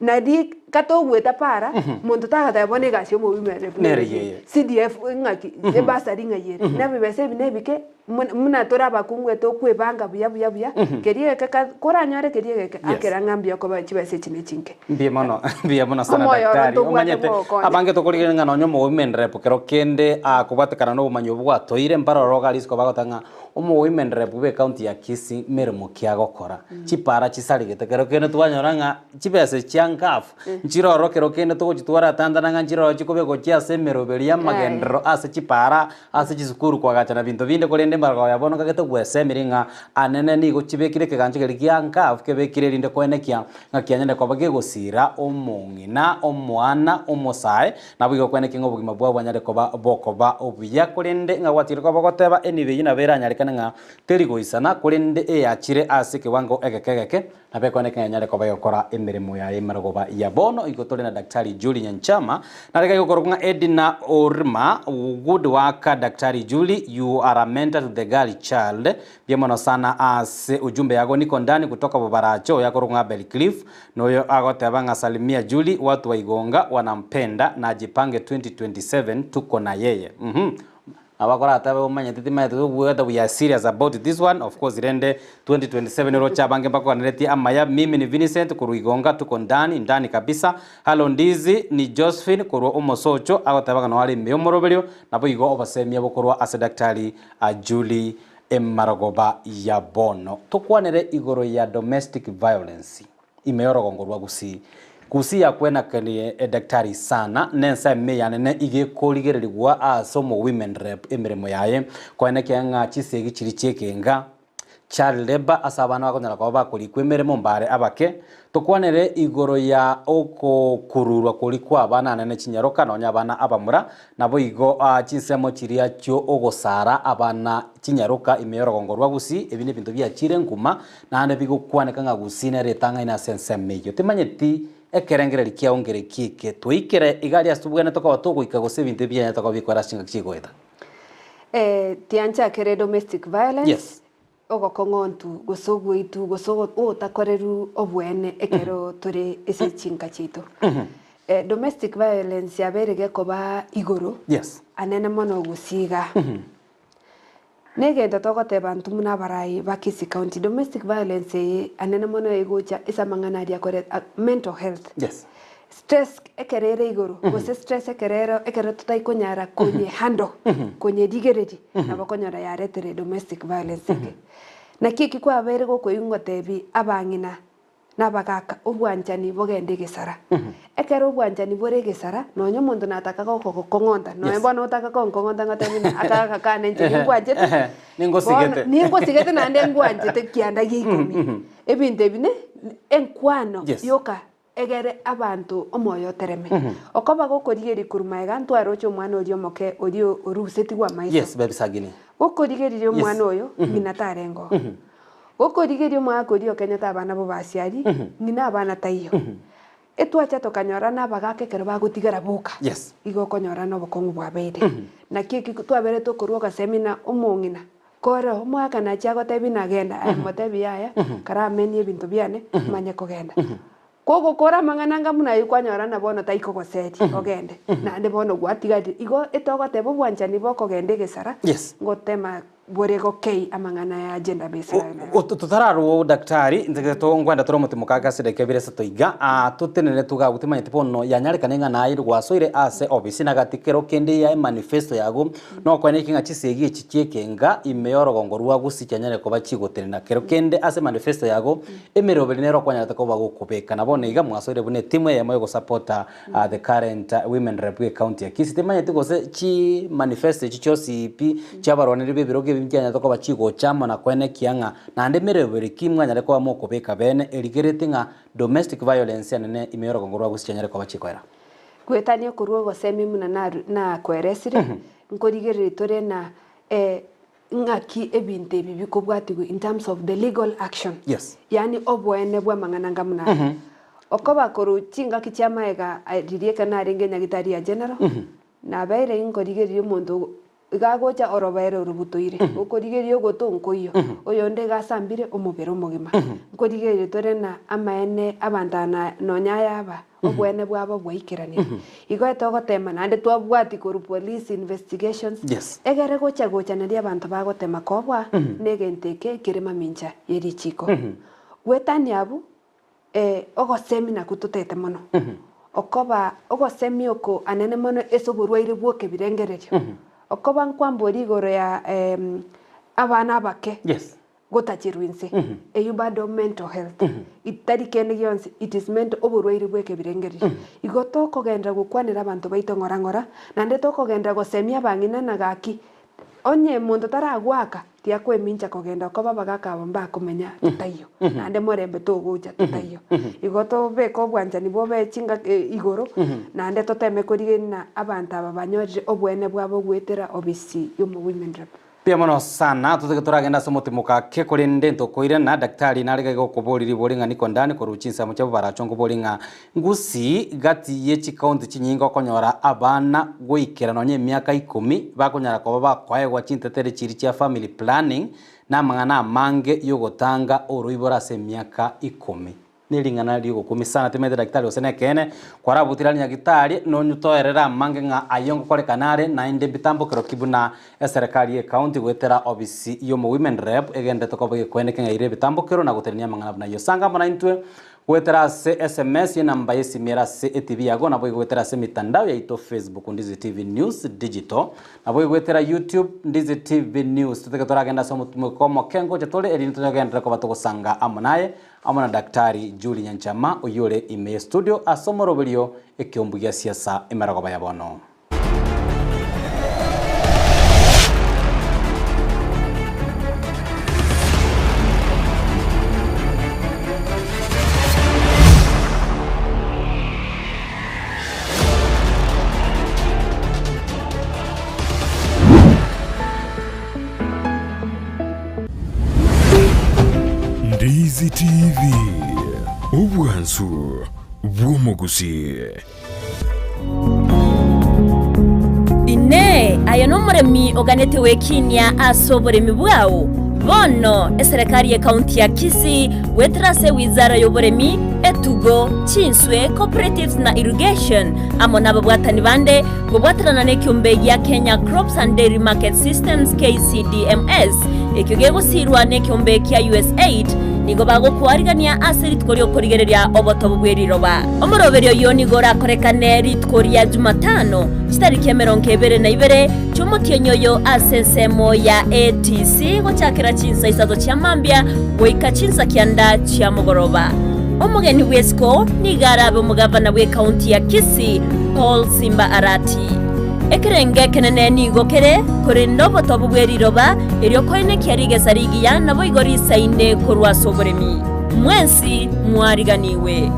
Nari kata ogweta para, monto tagateba bono egasi ya omobimeri Nere yeye. CDF ng'aki, ebasari ng'ai ere. Na ebibesa ebi na ebike, muna buna tore abakungu etokwebanga buya buya buya, keria egeke ka koranyore keria egeke, Yes. akera ng'a mbuya koba chibesa echi na echinke. Mbuya mono, mbuya mono sana Omoyo oro daktari. ntobwate Omanyete, bwogokonya. abange tokorigereria ng'a nonye omowomen rep kero kende akobwatekana na obomanyi obwo bwatoire, mbaroro iga risiko bagoteba ng'a Omowomen rep bwe county ya Kisii meremo ki agokora? Chipara chisarigete kero kende twanyora ng'a chibesa echi chia NGAAF nchiroro kero kende togochitwara tantana ng'a nchiroro chikobekwa gochia ase emeroberi y'amagenderero ase chipara ase chisukuru koagacha na binto binde korende embarabara ya bono nkagete gwesemiri ng'a anene nigo chibekire ekegancha keria gia NGAAF kebekire erinde koenekia ng'a kianyare koba kegosira omong'ina, omwana, omosae Naboigo kweneke ng'a obogima bwao bwanyare koba bokoba obuya, korende ng'a gwatiire koba goteba, Enibo eyio nabo eranyarekane ng'a teri goisana, korende eyachire ase ekewango egeke egeke, nabo ekweneke ng'a enyare koba egokora emeremo yaye emarogoba ya bono. Igo tore na Daktari Julie Nyanchama, nare iga igokorokwa ng'a Edna Orima, Good work Daktari Julie, you are a mentor to the girl child. Mbuya mono sana ase ujumbe yago niko ndani kutoka Bobaracho, oyo akorokwa ng'a Abel Cliff, Noyo agoteba ng'a salimia Julie watu wa Igonga wanampenda na ajipange 2027 tuko na yeye uhum nabo akoratebe omanyete timanyete togweta we are serious about this one of course rende 2027 oroche abange mbakoganeretie amaya mimi ni Vincent korwa Igonga tuko ndani ndani kabisa hello Ndizi ni Josephine korwa omosocho agoteba ng'a noare ime yomoroberio naboigo obosemia bokorwa ase Daktari Julie Emarogoba ya bono tokwanere igoro ya domestic violence ime y'orogongo rwa Gusii. Gusii yakwenakenie edaktari sana nensa ime yanene iga ekorigererigwa ase omo women rep emeremo yaye koenekia ng'a chisegi chiria chiekenga, child labour ase abana bakonyara koba bakorikwa emeremo mbare abake. Tokwanere igoro ya okokururwa koria kwa abana anene chinyaroka nonya abana abamura Naboigo chinsemo chiria chi'ogosara abana chinyaroka ime y'orogongo rwa Gusii, ebi nebinto biachire nkuma, naende bigokwaneka ng'a Gusii nere etang'aine ase ensemo eyio. Timanyeti ekerengererio kiao nkereki eke. Twaikire iga aria ase tobwenerete koba togoika gose ebinto ebi bianyarete koba bikoera ase chingaki chigoeta. Tianchakere domestic violence, Yes. ogokong'ontu gose ogoitu gose ogotakoreru oboene ekero tore ase chinka chiaito. Domestic violence yabeire gekoba igoro Yes. anene mono gusii igaa. Negento togoteba intwe buna abarai ba Kisii County, domestic violence eye anene mono egocha ase amang'ana aria akore mental health. Yes. Stress ekero ere igoro, gose stress ekero ere ekero totari konyara konye handle, konyerigereria, nabo okonyora yaretere domestic violence eke. Naki eki kwabeire gokoigwa ngotebi abang'ina na abagaka obwanchani bogende egesara. Ekero obwanchani bore egesara, nonya omonto nataka gokogokong'onta, nonya Yes. bono otaka konkong'onta ngotebi ng'a aka aka kane inche ningwanchete, Ningosigete. bono ningosigete naende ngwanchete kianda gia ikomi. Ebinto ebi ne enkwano Yes. yoka Egere abanto omoyo otereme. Okoba gokorigereria korwa magega ntwaroche omwana oria omoke oria orusetigwe amaiso. Yes, baby Sagini. Gokorigereria Yes. omwana oyo, ng'ina tarenge oo. Gokorigereria omogaka oria okenyete abana b'obasiari, ng'ina abana taiyo. Etwacha tokanyora nabagaka ekero bagotigara boka, Yes. igo okonyora nobokong'u bwabeire. Naki eki twaberete tokorwa ogasemi na omong'ina, Kore omogaka nachia agotebia nagenda, aye motebie yaya, karamenie ebinto biane, manye kogenda. Kogokora amang'ana anga buna ayio kwanyora ng'a bono taikogoseria ogende, naende bono gwatigarire. Igo etogoteba obwanchani bokogenda egesara, Yes. ngotema bore gokei amang'ana ya gender based violence. Totararwa daktari, ntagete ngwenda tore omotimo kake ase edakika ibere isato iga, totenene togagwe timanyeti bono yanyarekane ng'a naye gwasoire ase ofisi na gati kero kende ya emanifesto yago nokoene ki ng'a chisegi echi chi'ekenga ime y'orogongo rwa Gusii chianyare koba chigotenena kero kende ase emanifesto yago emeroberi nero okwanyarete koba gokobeka na bono iga mwasoire buna etimu eyemo egosapota the current women rep bwe county ya Kisii timanyeti gose chi manifesto echi chionsi pi chiabarwaneri b'ebirogo ebi nchianyarete koba chigocha amo na koenekia ng'a naende emeroberi ki mwanyare koba mokobeka bene erigereti ng'a domestic violence enene ime y'orogongo rwa Gusii chianyare koba chikoera. Goetania okorua ogosemi buna naru nakoeresire, nkorigereria tore na ng'aki ebinto ebi bikobwatigwa in terms of the legal action. Yes. Yaani oboene bw'amang'ana anga buna aya. Okoba korwa chingaki chia magega riria ekero narenge nyagitari ya general, nabeire inkorigereria omonto iga agocha orobaere orubutoire, okorigereria ogoto nkoiyo, oyonde iga asambire omobere omogima. Nkorigereria tore na amaene abanto aya na nonya aya aba. Oboene bwabo bwaikeranire. Igo etogotema naende twabwati korwa police investigations, Yes. egere gocha gocha naria abanto bagotema kobua negento eke kere mamincha ye richiko. Goetania abwo, ogosemi nakwo totete mono. Okoba ogosemi oko anene mono ase oborwaire bwa ekebirengererio. Okoba nkwambori igoro ya abana abake. Yes. gotacherwa inse, eyio bado mental health, tari kende gionsi, it is mental oborwaire bwa ekebirengererio. Igo tokogenderera gokwanera abanto baito ng'ora ng'ora, naende tokogenderera gosemia abang'ina na gaki, onye monto taragoaka, tiakoemincha kogenda okoba abagaka aba mbakomenya totaiyo, naende morembe togocha totaiyo. Igo tobeke obwanchani bobe chingaki igoro, naende toteme korigereria ng'a abanto aba banyorire oboene bwabo goetera obisi ya omo women rep. Mbuya mono sana, totige toragende ase omotimoka ake, korende ntokoirana. Daktari nare gaiga okoboria ribori ng'a niko ndani korwa chinsemo chia bobaracho nkobori ng'a Gusii gati ye chikaunti chinyinge okonyora abana goikera nonya emiaka ikomi bakonyara koba bakoegwa chintetere chiria chia family planning na amang'ana amange yogotanga oroiboro ase emiaka ikomi. Nering'ana ri'ogokumia sana, timanyete daktari gose nekeene, kwarabutire are nyagitari, nonye toerere amange ng'a ayio ngokorekana are, naende mbitambokero ki buna eserekari y'ecounty goetera obisi y'omo women rep egenderete koba egekoeneke ng'a eire ebitambokero na gotenenia amang'ana buna ayio. Sanga amo naintwe goetera ase sms y'enamba y'esimi ere ase etv yago, naboigo goetera ase emitandao yaito Facebook Ndizi TV News Digital, naboigo goetera YouTube Ndizi TV News. Totake toragende ase omotumoko omoke ngocha tore erinde tonyagenderere koba togosanga amo naye. Amo na Daktari Julie Nyanchama oyio ore ime ye studio ase omoroberio ekeombu gia siasa emerogoba ya bono. Ndizi TV, obwansu bw'omogusii. Inee! Aye nomoremi oganete gwekinia ase oboremi bwao? Bono eserekari y'ekaunti ya Kisii goetera ase ewizara y'oboremi, etugo, chinswe, cooperatives na irrigation amo nababwatani bande kobwaterana nekiombe gia Kenya Crops and Dairy Market Systems, KCDMS, ekio gegosiirwa nekiombe kia USAID, nigo bagokoarigania ase rituko ri'okorigereria obotobu bwe riroba. Omoroberio oyio nigo orakorekane rituko ria Jumatano, chitariki 22 chi'omotienyi oyo ase ensemo ya ATC gochakera chinsa isato chia mambia goika chinsa kianda chia mogoroba. Omogeni bw'esiko nigo arabe omogavana bw'ekaunti ya Kisii, Paul Simba Arati. Ekerengo ekenene nigo kere, korende obotobu bwe riroba, erio koenekia rigesa rigiya naboigo risaine korwa ase oboremi. Mwensi mwariganigwe.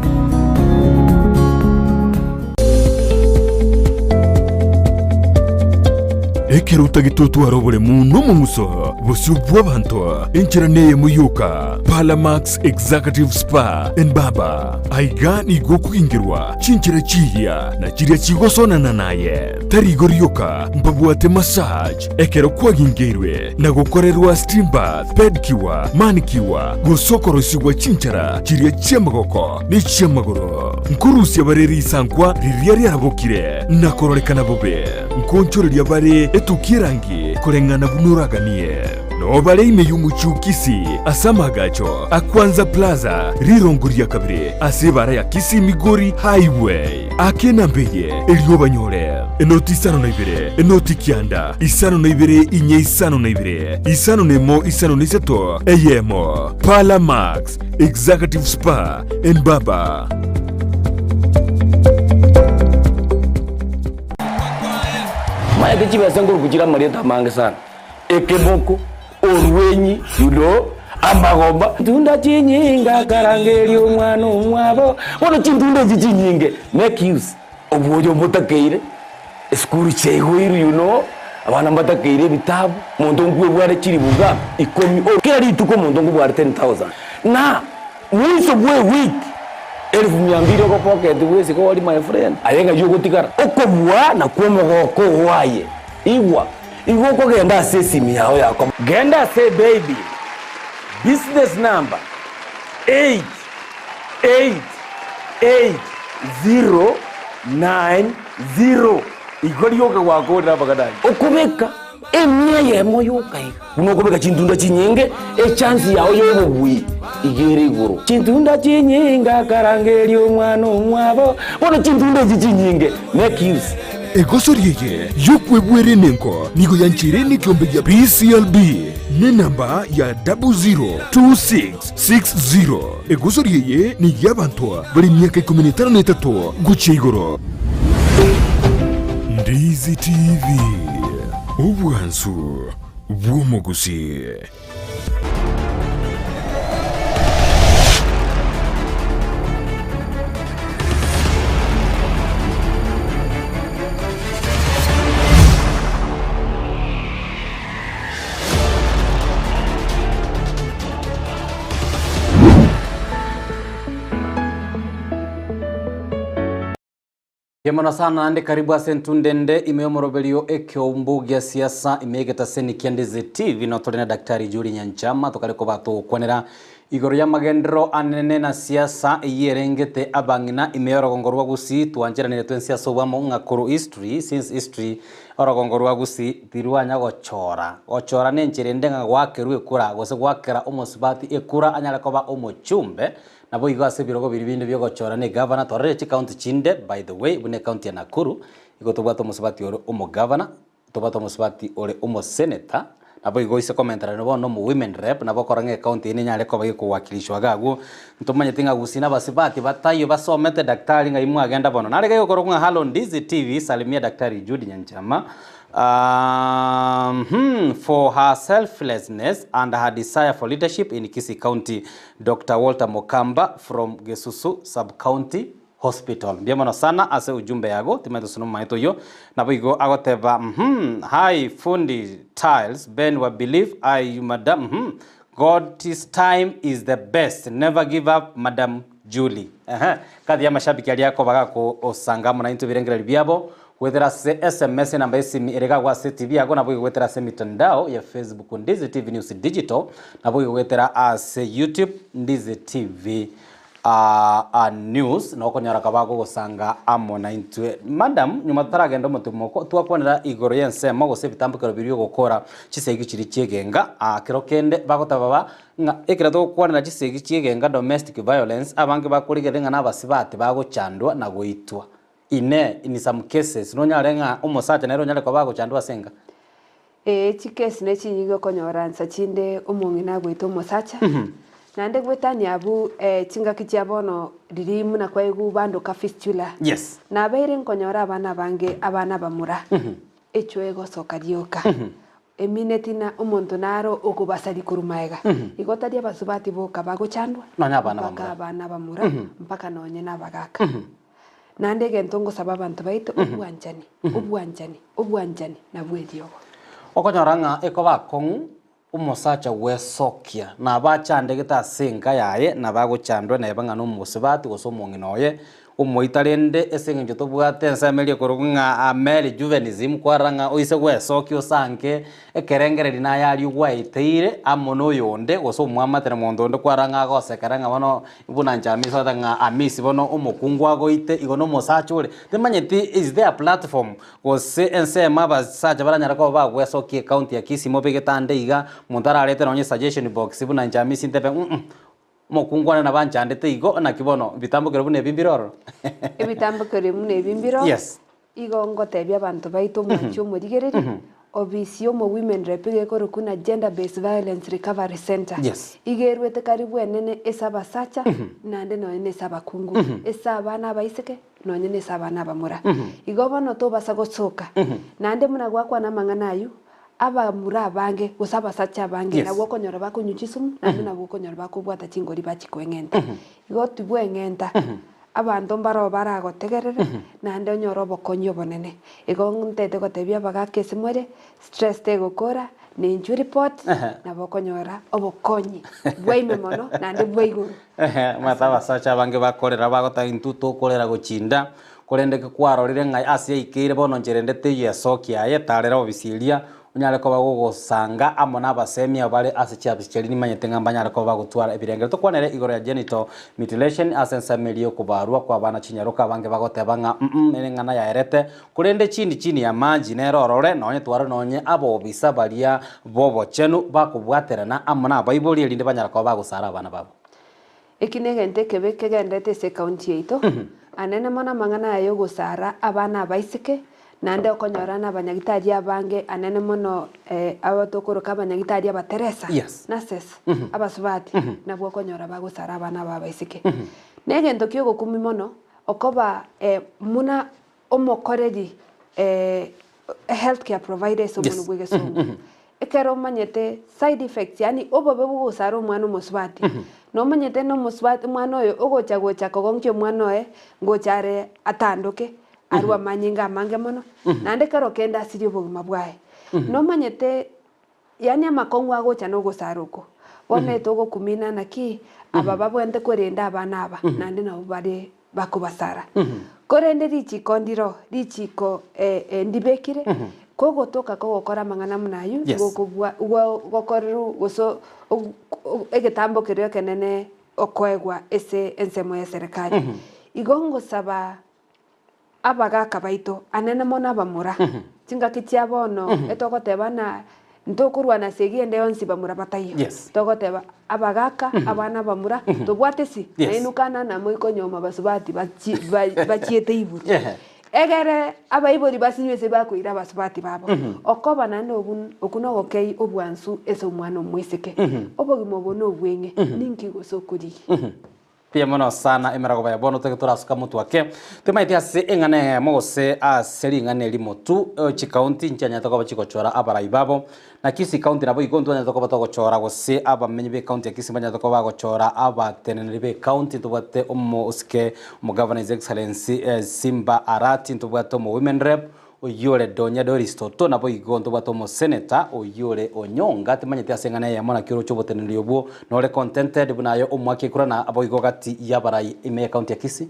Ekero otagete otware oboremu na omong'uso. Bosio bw'abanto, enchera neyemo yoka, Parlamax Executive Spa and Barber. Aiga nigo okogingerwa chinchera chiiya na chiria chigosonana naye. Tari igo rioka, mbabwate massage ekero kwagingeirwe na gokorerwa steam bath, pedicure, manicure, gose okorosigwa chinchera chiria chi'amagoko ne chi'amagoro. Nkorusia bare risankwa riria riarabokire na kororekana bobe. Nkoonchoreria bare etukia erangi koreng'ana buna oraganie. Noo bare ime y'omochie o Kisii ase amaagacho a Kwanza Plaza, rirongo ria kabere ase ebaara ya Kisii Migori Highway. Aka enamba eye erio obanyore, enoti isano na ibere, enoti kianda, isano na ibere inye isano na ibere, isano na emo isano na isato, eyemo. Parlour Max, Executive Spa and Barber. Maete chibesa nkoruku chire amarieta amange sana, ekeboko, orwenyi, you know, amagomba. Ntunda chinyinge akarangeria omwana omwabo, bono chintunda echi chinyinge make use obwoyo mbotakeire, esukuru chiaigoirwe you know, abana mbatakeire ebitabu, monto nkwebware chiribuga ikomi, kera rituko omonto nkobware 10,000 na Mwiso bw'ewiki elifu mia mbili ogopocket bwesike ori my friend, aye ng'ai ogotigara? Okobua nakwo omogoko oo aye. Igwa, igo okogenda ase esimi yao ya koma. Genda ase ebaybill, business number 8888090 igo rioka gwakorire amang'ana ayio. Okobeka Emia eyemo yoka iga. Buna okobeka chintunda chinyinge, echansi yao y'obobui iga ere igoro. Chintunda chinyinge akarangeria omwana omwabo, bono chintunda echi chinyinge, make use. Egosori eye y'okwebwera enengo nigo yancheire nekeombe gia BCLB nenamba ya 002660. Egosori eye ney'abanto bare emiaka ikomi na etano na etato gochia igoro. Ndizi TV, obwansu bw'omogusii. Mono sana naende karibu ase entunde ende ime y'omoroberio ekeumbu gia siasa ime y'egetaseni kia Ndizi TV no tore na Daktari Julie Nyanchama tokare koba togokwanera igoro y'amagenderero anene na siasa eyio erengete abang'ina ime y'orogongo rwa Gusii twancheranire twensi ase obwamo ng'a korwa history since history orogongo rwa Gusii tirwanya gochora gochora nenchera ende ng'a gwakerwa ekura gose gwakera omosubati ekura anyare koba omochumbe Naboigo ase ebirogo biria binde bi'ogochora na egavana, twarorire chicounty chinde, by the way, buna ecounty ya Nakuru, igo tobwate omosubati ore omogavana, tobwate omosubati ore omosenator, naboigo ase komenterana bono omo women rep, nabo okora ng'a ecounty eyio nenyare koba gekowakilishwa iga agwo, ntomanyeti ng'a gusii na abasubati bataiyo basomete daktari ng'ai mwagenda bono. Nare iga egokorokwa ng'a Hallo Ndizi TV, salimia Daktari Jude Nyanchama, Uhmm for her selflessness and her desire for leadership in Kisii County. Doctor Walter Mokamba from Gesusu Sub County Hospital. Mbuya mono sana ase ujumbe yago, timanyete gose nomomaete oyio. Naboigo agoteba uhmm hi fundi tiles Ben wa believe I you madam uhmm God's time is the best never give up madam Julie. Ehe kati ya amashabiki aria akoba gakosanga amo naintwe ebirengererio biabo Goetera ase sms enamba y'esimi ere iga ase TV yago naboigo goetera ase emitandao ya Facebook Ndizi TV News Digital naboigo goetera ase YouTube Ndizi TV News nokonyora kaba gogosanga amo naintwe. Madam nyuma totaragenda omotimoko twakwanera igoro y'ensemo gose ebitambokero biria ogokora chisegi chiria chi'egenga kero kende bagoteba ba ng'a ekero togokwanera chisegi chi'egenga domestic violence abange bakorigereria ng'a nabasibati bagochandwa na goitwa. Inee! In some cases nonyare ng'a omosacha nere onyare koba agochandwa ase enka? Ee, chikesi ne chinyinge okonyora nsa chinde omong'ina agoita omosacha, naende goetania abwo chingaki chia bono riria buna kwaigwa bando ka fistula, Yes. nabeire nkonyora abana abange abana abamura, echwe egosoka rioka, emineti na omonto naro okobasaria korwa magega, igo tari abasubati boka bagochandwa, Nonya abana mpaka abamura. abana abamura, mpaka nonye na abagaka. Naende egento ngosaba abanto baito, obwanchani, obwanchani, obwanchani nabwo eriogo. Okonyora ng'a ekoba akong'u, Omosacha gwesokia, nabo achandegete ase enka yaye, nabo agochandwa neba ng'a nomosubati gose omong'ina oye, omoita rende ase eng'encho tobwate ensemo eria ekorokwa ng'a male juvenism, kwarora ng'a oise gwesokia osanke ekerengereri naye aria gwaeteire amo na oyonde gose omwamate na monto onde kwarora ng'a agosekera ng'a bono buna inche Hamisi ogoteba ng'a Hamisi bono omokungu agoite igo na omosacha ore. Timanyeti is there a platform Gose ensemo abasacha baranyare koba bagwesokia ecounty ya Kisii mobegete ande iga, monto ararete nonye suggestion box buna inche Hamisi ntebe mm omokungu one nabo anchandete igo naki bono ebitambokero buna ebi mbire ororo. Ebitambokero buna ebi mbire ororo, Yes. igo ngotebia abanto baito omwanchi omorigereria, Ofisi y'omo Women Rep iga ekorokwa na Gender Based Violence Recovery Centre. Yes. Iga erwete karibu enene ase abasacha naende nonye na ase abakungu, ase abana abaiseke nonye nase abana abamura. Igo bono tobasa gosoka. Naende buna gwakwana amang'ana ayio, abamura abange gose abasacha abange Yes. nabwo okonyora bakonywa chisumu, naende nabwo okonyora bakobwata chingori bachia koeng'enta. Igo tibweng'enta, abanto mbaroo baragotegerere, naende onyore obokonyi obonene. Igo ntete gotebia abagaka ase more, stress tegokora, ninchwe report, nabo okonyora obokonyi bwa ime mono naende bwa igoro. Ehe, omanyete abasacha abange bakorera bagoteba intwe tokorera gochinda, korende ekero kwarorire ng'a ase yaikeire bono nchera ende teiyo esoki aye, tarera obisi eria, onyare koba gogosanga amo na abasemi abwo bare ase chiafisi chiaria nimanyete ng'a mbanyare koba bagotwara ebirengero. Tokwanere igoro ya genital mutilation ase ensemo eria yokobarwa kwa abana chinyaroka abange bagoteba ng'a mm ere eng'ana yaerete, korende chini chini ya maji nere orore nonye twarore nonye abobisa baria b'obochenu bakobwaterana amo nabaibori erinde banyare koba bagosara abana babo. Eki negento ekebe kegenderete ase ecounty yaito, anene mono amang'ana aya yogosara abana abaiseke, naende okonyora na abanyagitari abange anene mono aba tokoroka abanyagitari abateresa, Yes. nurses, abasubati, nabwo okonyora bagosara abana aba abaiseke. Negento kiogokumia mono, okoba muna omokoreri health care provider ase omonwe bwa egesongo, ekero omanyete side effects yaani obobe bwa ogosara omwana omosubati, nomanyete na omosubati omwana oyo ogocha gocha kogonkia omwana oye, ngocha are atandoke, arwe amanyinga amange mono, naende ekero kende asirie obogima bwaye. Nomanyete Yaani amakong'u agocha nogosara oko. Bono etogokumina naki aba babwenerete korenda abana aba naende nabo bare bakobasara. Korende richiko ndiro, richiko ndibekire, kogotoka kogokora amang'ana buna ayio, Yes. gokobua go gokorerwa gose egetambo keria ekenene okoegwa ase ensemo y'eserekari. Igo ngosaba Abagaaka baito, anene mono abamura, chingaki chia bono etogoteba ng'a ntokorwana segi ende yonsi bamura bataiyo. Yes. Togoteba abagaaka, abana abamura, tobwate esi, Yes. nainwe kana namoikonyoma basubati bachi ba- bachiete iburu. Ehe. Egere abaibori basinywe ase bakoira abasubati babo. Okoba naende obun okwo nogokei obwansu ase omwana omoiseke. Obogima obo nobweng'e, ninki gose okorigia? Mbuya mono sana emerogoba ya bono toge torasuka motwe ake. Tomaeti ase eng'ana eyemo gose ase ring'ana erimo tu, chikaunti nchianyarete koba chigochora abarai babo. Na Kisii County nabo igo ntwanyarete koba togochora gose abamenyi be county ya Kisii mbanyarete koba bagochora abateneneri be county. Ntobwate omosike omogavana His Excellency Simba Arati, ntobwate omo women rep Oyio ore Donya Doris Toto, naboigo ntobwate omoseneta oyio ore Onyonga, timanyeti ase eng'ana eyemo naki oroche oboteneneri obwo, nore contented buna aye omwake ekura na boigo gati y'abarai ime y'ecounty ya Kisii?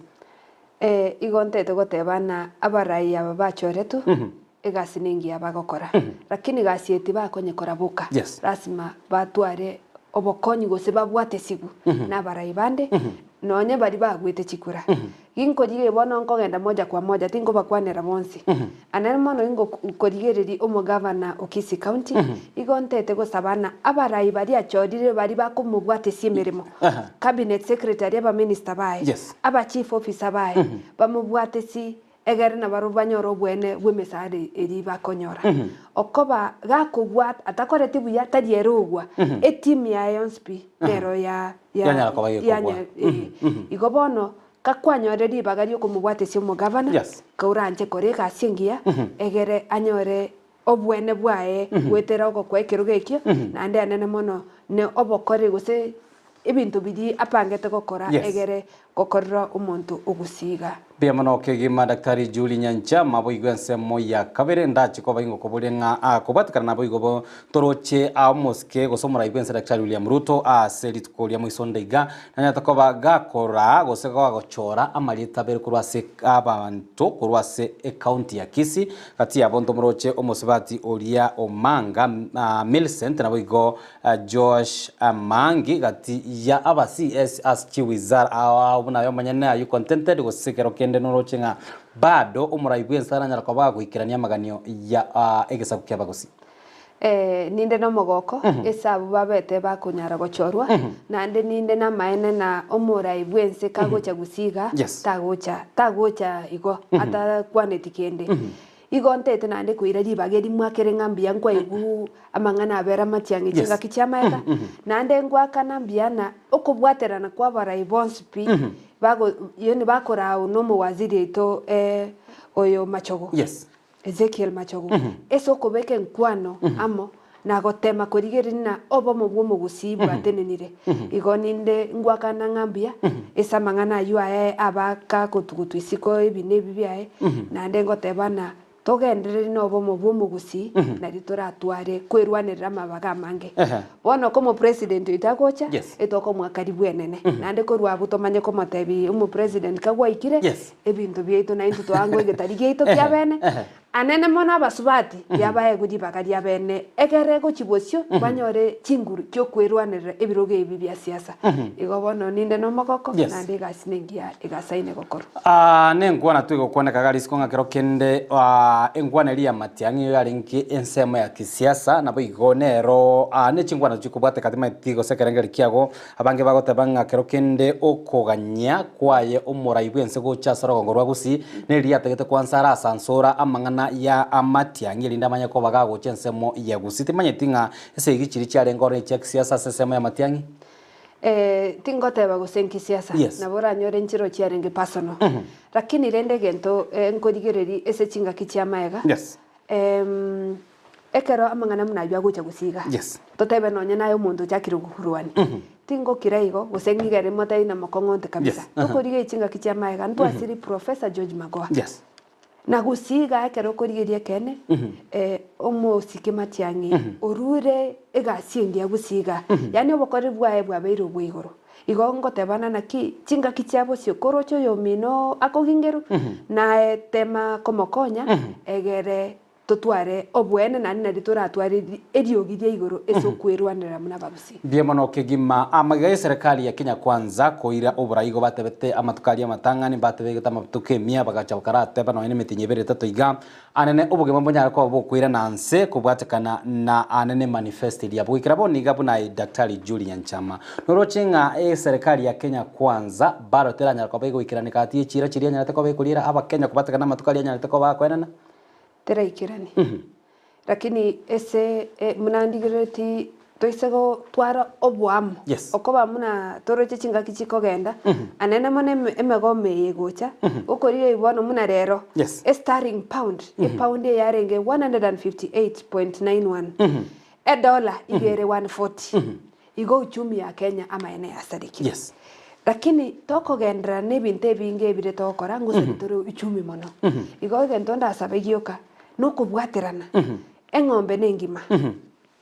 Eh, igo ntete goteba ng'a abarai aba bachoretwe, egasi nengiya bagokora, lakini gasi eye tibakonyekora boka, Yes. lasima batware obokonyi gose babwate sigu na abarai bande, nonye baria bagwete chikura. Ginkorigereria bono nkogenda moja kwa moja, tinkobakwanera bonsi. Anene mono ingokorigereria omogavana o Kisii County, igo ntete gosaba ng'a abarai baria achorire baria bakomobwatesia emeremo, cabinet secretary, abaminister baye, Yes. aba chief officer baye, bamobwatesie egere nabarobwo banyore obweene bw'emesaada eria bakonyora. Okoba gakobwata atakoreti buya tari ere ogwa, etimu yaye yonsi pi nero ya ya Yanyara koba gekogwa. yanya eh. Igo bono Gakwanyorire ribaga ri'okomobwatesia omogavana, Yes. koranche kora egasi engiya, egere anyore obwene bwaye goetera ogokoa ekerogo ekio, naende anene mono ne obokori gose ebinto biria apangete gokora Yes. egere gokorera omonto ogosiiga. Mbuya mono kegima Daktari Julie Nyanchama boigo ensemo ya kabere ndache koba ingokoboria ng'a ah, kobwatekana naboigo bo toroche ah, omosike gose omorai bwense Daktari William Ruto ase rituko ria moisonde iga nanyarete koba gakoraa gose gagochora amarieta abere korwa ase abanto korwa ase ecounty ya Kisii gati yabo ntomoroche omosubati oria Omanga ah, Millicent naboigo Joash Mangi gati ya aba CS ase chiwizara ao ao buna aye omonyene are you contented gose ekero kende noroche ng'a bado omorai bwense aranyara koba agoikerania amaganio ya egesaku kia abagusii? Eh, ninde nomogoko ase abwo babete bakonyara gochorwa, naende ninde namaene na omorai bwense kagocha gusii iga, Yes. tagocha tagocha igo atakwaneti kende. Igo ntaete naende koira ribaga eri mwakere ng'a mbuya nkwaiguu amang'ana abere amatiang'i Yes. chingaki chi'amaega, naende ngwakana mbuya na okobwaterana kw'abarai bonsi pi, bago yaani bakoraau na omowaziri oito oyo Machogu, Yes. Ezekiel Machogu, ase okobeka enkwano amo na gotema korigereria ng'a obomo bw'omogusii bwatenenire. Igo ninde ngwakana ng'a mbuya ase amang'ana ayio aye abaka gotugutwa isiko ebi na ebi biaye, naende ngoteba ng'a togendereri na obomo bw'omogusii nario toratware kwerwanerera amabaga amange. Ehe. Bono ko omopresident oito agocha, Yes. etokomoa karibu enene, naende korwa abwo tomanye komotebia omopresident kagwaikire, Yes. ebinto biaito naintwe toango egetari giaito kia bene, Ehe. Anene mono abasubati yabaegwe ribaga riabene, egere gochia bosio banyore chinguru chi'okwerwanerera ebirogo ebi bia siasa. Igo bono ninde nomogoko, Yes. naende egasi nengiya egasaine gokorwa. Ah, nenkwana twegokwaneka iga risiko ng'a kero kende ah, enkwana eria ya Matiang'i eyo yarenge ensemo ya kisiasa, naboigo nero ah, ne chinkwana chikobwateka timaeti gose ekerengerio kiago, Abange bagoteba ng'a kero kende okoganyia kwaye omorai bw'ense gocha ase orogongo rwa Gusii neriria atagete kwansa arasansora amang'ana ya amatiang'i erinde amanye koba gagocha ensemo ya Gusii. Timanyeti ng'a esegi chiria chiarenge ororo echia kisiasa ase ensemo ya matiang'i. Eh, tingoteba gose nkisiasa, Yes. nabo oranyore nchiro chiarenge personal. Lakini rende egento eh, nkorigereria ase chingaki chi'amaega, Yes. Em, ekero amang'ana buna ayio agocha gosiga, Yes. totebe nonye naye omonto ochakire gokurwania, tingokira igo, gose ng'igere motari na mokong'onte kabisa. Yes, aha. Tokorigia chingaki chia maega, ntwasiri Professor George Magoha. Yes. Na gosiga ekero okorigeria ekeene, eh, omosike Matiang'i orure egasi engiya gosiga, yaani obokoreri bwaye bwabeire obwa igoro. Igo ngotebana naki chingaki chia bosio koroche oyomino akogingerwa, naye tema komokonya, egere totware oboene naende nario toratware eriogi ria igoro ase okwerwanerera buna abagusii. Mbuya mono kegima. Amagega y'eserekari ya Kenya Kwanza koira oborai igo batebete amatuko aria amatang'ani mbatebegete amatuko emia bagacha bakarateba nonya nemetienyi ebere etato iga Anene obogima mbonyare koba bokoirana nse kobwatekana na anene manifesto eria goikera bono iga buna aye Daktari Julie Nyanchama. Noroche ng'a eserekari ya Kenya Kwanza bado teranyara koba egoikerani gati ye chiira chiria enyarete koba ekoriera abakenya kobwatekana namatuko aria anyarete koba akoenana? Teraikerani. Lakini ase buna ndigerereti Toise gotwara oboamo, Yes. okoba buna toroche chingaki chikogenda, anene mono eme- emegoma eye egocha, gokorigia eyio bono buna rero, Yes. esterling pound, epound eye yarenge 158.91, edollar iga ere 140, igo uchumi ya Kenya amaene yasarekire. Yes. Lakini tokogenderera na ebinto ebinge ebire togokora, ngosari tore uchumi mono. Igo egento ndasabe gioka, nokobwaterana, eng'ombe nengima.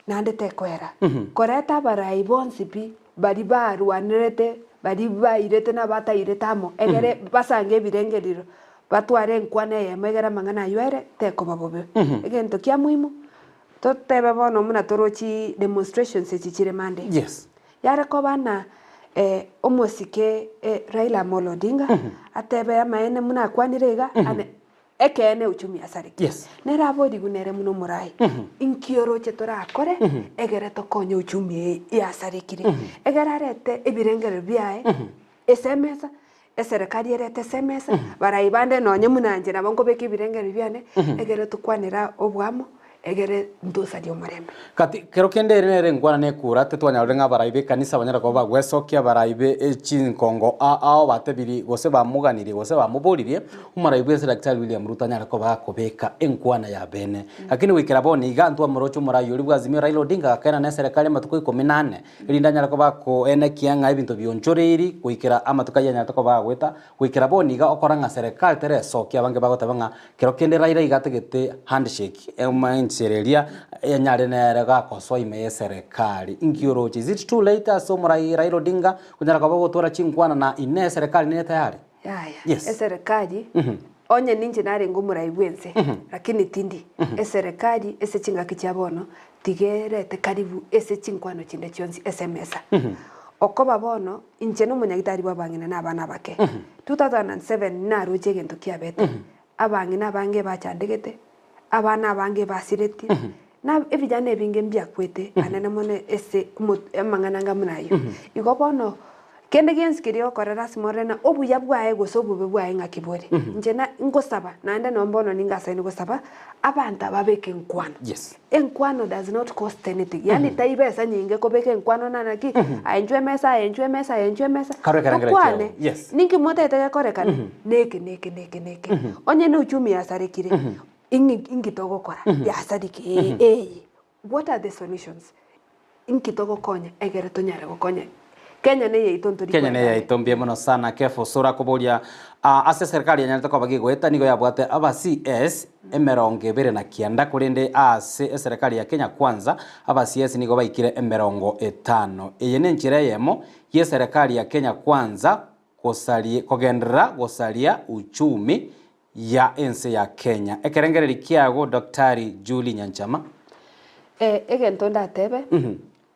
naende tekoera. Koreta abarai bonsi pi, baria barwanerete, baria bairete na abatairete amo, egere basange ebirengerero, batware enkwana eyemo egere amang'ana ayio aere, tekoba bobe. Egento kia muhimu, totebe bono buna torochi demonstrations echi chire Monday. Yes. Yare koba ng'a omosike Raila Amolo Odinga, atebe amaene buna akwanire iga, ane Ekeene uchumi asareke. Yes. Nere aborigwe nere buna omorai. Inki oroche torakore egere tokonye uchumi eye yasarekire. Egere arete ebirengererio biaye ase emesa, eserekari erete ase emesa, barai bande nonye buna inche nabo nkobeka ebirengererio biane, egere tokwanere oboamo. Egere ntosarie omorembe. Gati kero kende ere nere enkwana nekura, titwanyarore ng'a abarai b'ekanisa banyare koba bagwesokia abarai be chinkongo a ao batebiri gose bamoganirie gose bamoboririe omorai bw'ense Daktari William Ruto anyare koba gakobeka enkwana ya bene. Lakini goikera bono iga ntwamoroche omorai oria bw'Azimio Raila Odinga agakena na eserekari amatuko ikomi na ane erinde anyare koba akoenekia ng'a ebinto bionchoreiri goikera amatuko ayio anyarete koba agoeta goikera bono iga okora ng'a serekari teresokia abange bagoteba ng'a Kero kende Raila iga atagete handshake enchera eria enyare nere gakosoa ime y'eserekari. Inki oroche? Is it too late ase omorai Raila Odinga konyara koba ogotwara chinkwana na inee eserekari nere tayari? Yaya, Yes. eserekari onye ninche narenge omorai bwense lakini tindi, eserekari ase chingaki chia bono tiga erete karibu ase chinkwano chinde chionsi ase emesa. Okoba bono Inche nomonyagitari bw'abang'ina na abana abake. 2007 naroche egento kiabete, abang'ina abange bachandegete, abana abange basiretie, na ebijana ebinge mbiakwete anene mono ase omo amang'ana anga buna ayio. Igo bono, kende gionsi keria ogokora lasima orore ng'a obuya bwaye gose obobe bwaye ng'aki bore. Inche na ngosaba naende nonye bono ningasaine gosaba, abanto aba babeke nkwano. Yes. Enkwano does not cost anything, yaani tai besa nyinge kobeka enkwano na naki, aye inchwe emesa, aye inchwe emesa, aye inchwe emesa, Karwe ekerengero kiao, tokwane, yes. ninki motagete gekorekane, neke neke neke neke. Onye ne uchumi yasarekire, ing'i inki togokora, yasarike ee eye, what are the solutions? Inki togokonya egere tonyare gokonya Kenya neye yaito ntori Kenya neye kwenda yaito mbuya mono sana Kefa Osoro akoboria ah, ase eserikali yanyarete koba gegoeta nigo yabwate aba CS emerongo ebere na kianda korende ase eserikali ya Kenya Kwanza aba CS nigo baikire emerongo etano. Eye nenchera eyemo yeserikali ya Kenya Kwanza gosaria kogenderera gosaria uchumi ya ense ya Kenya. Ekerengereri kiago Daktari Julie Nyanchama. Eh, egento ndatebe,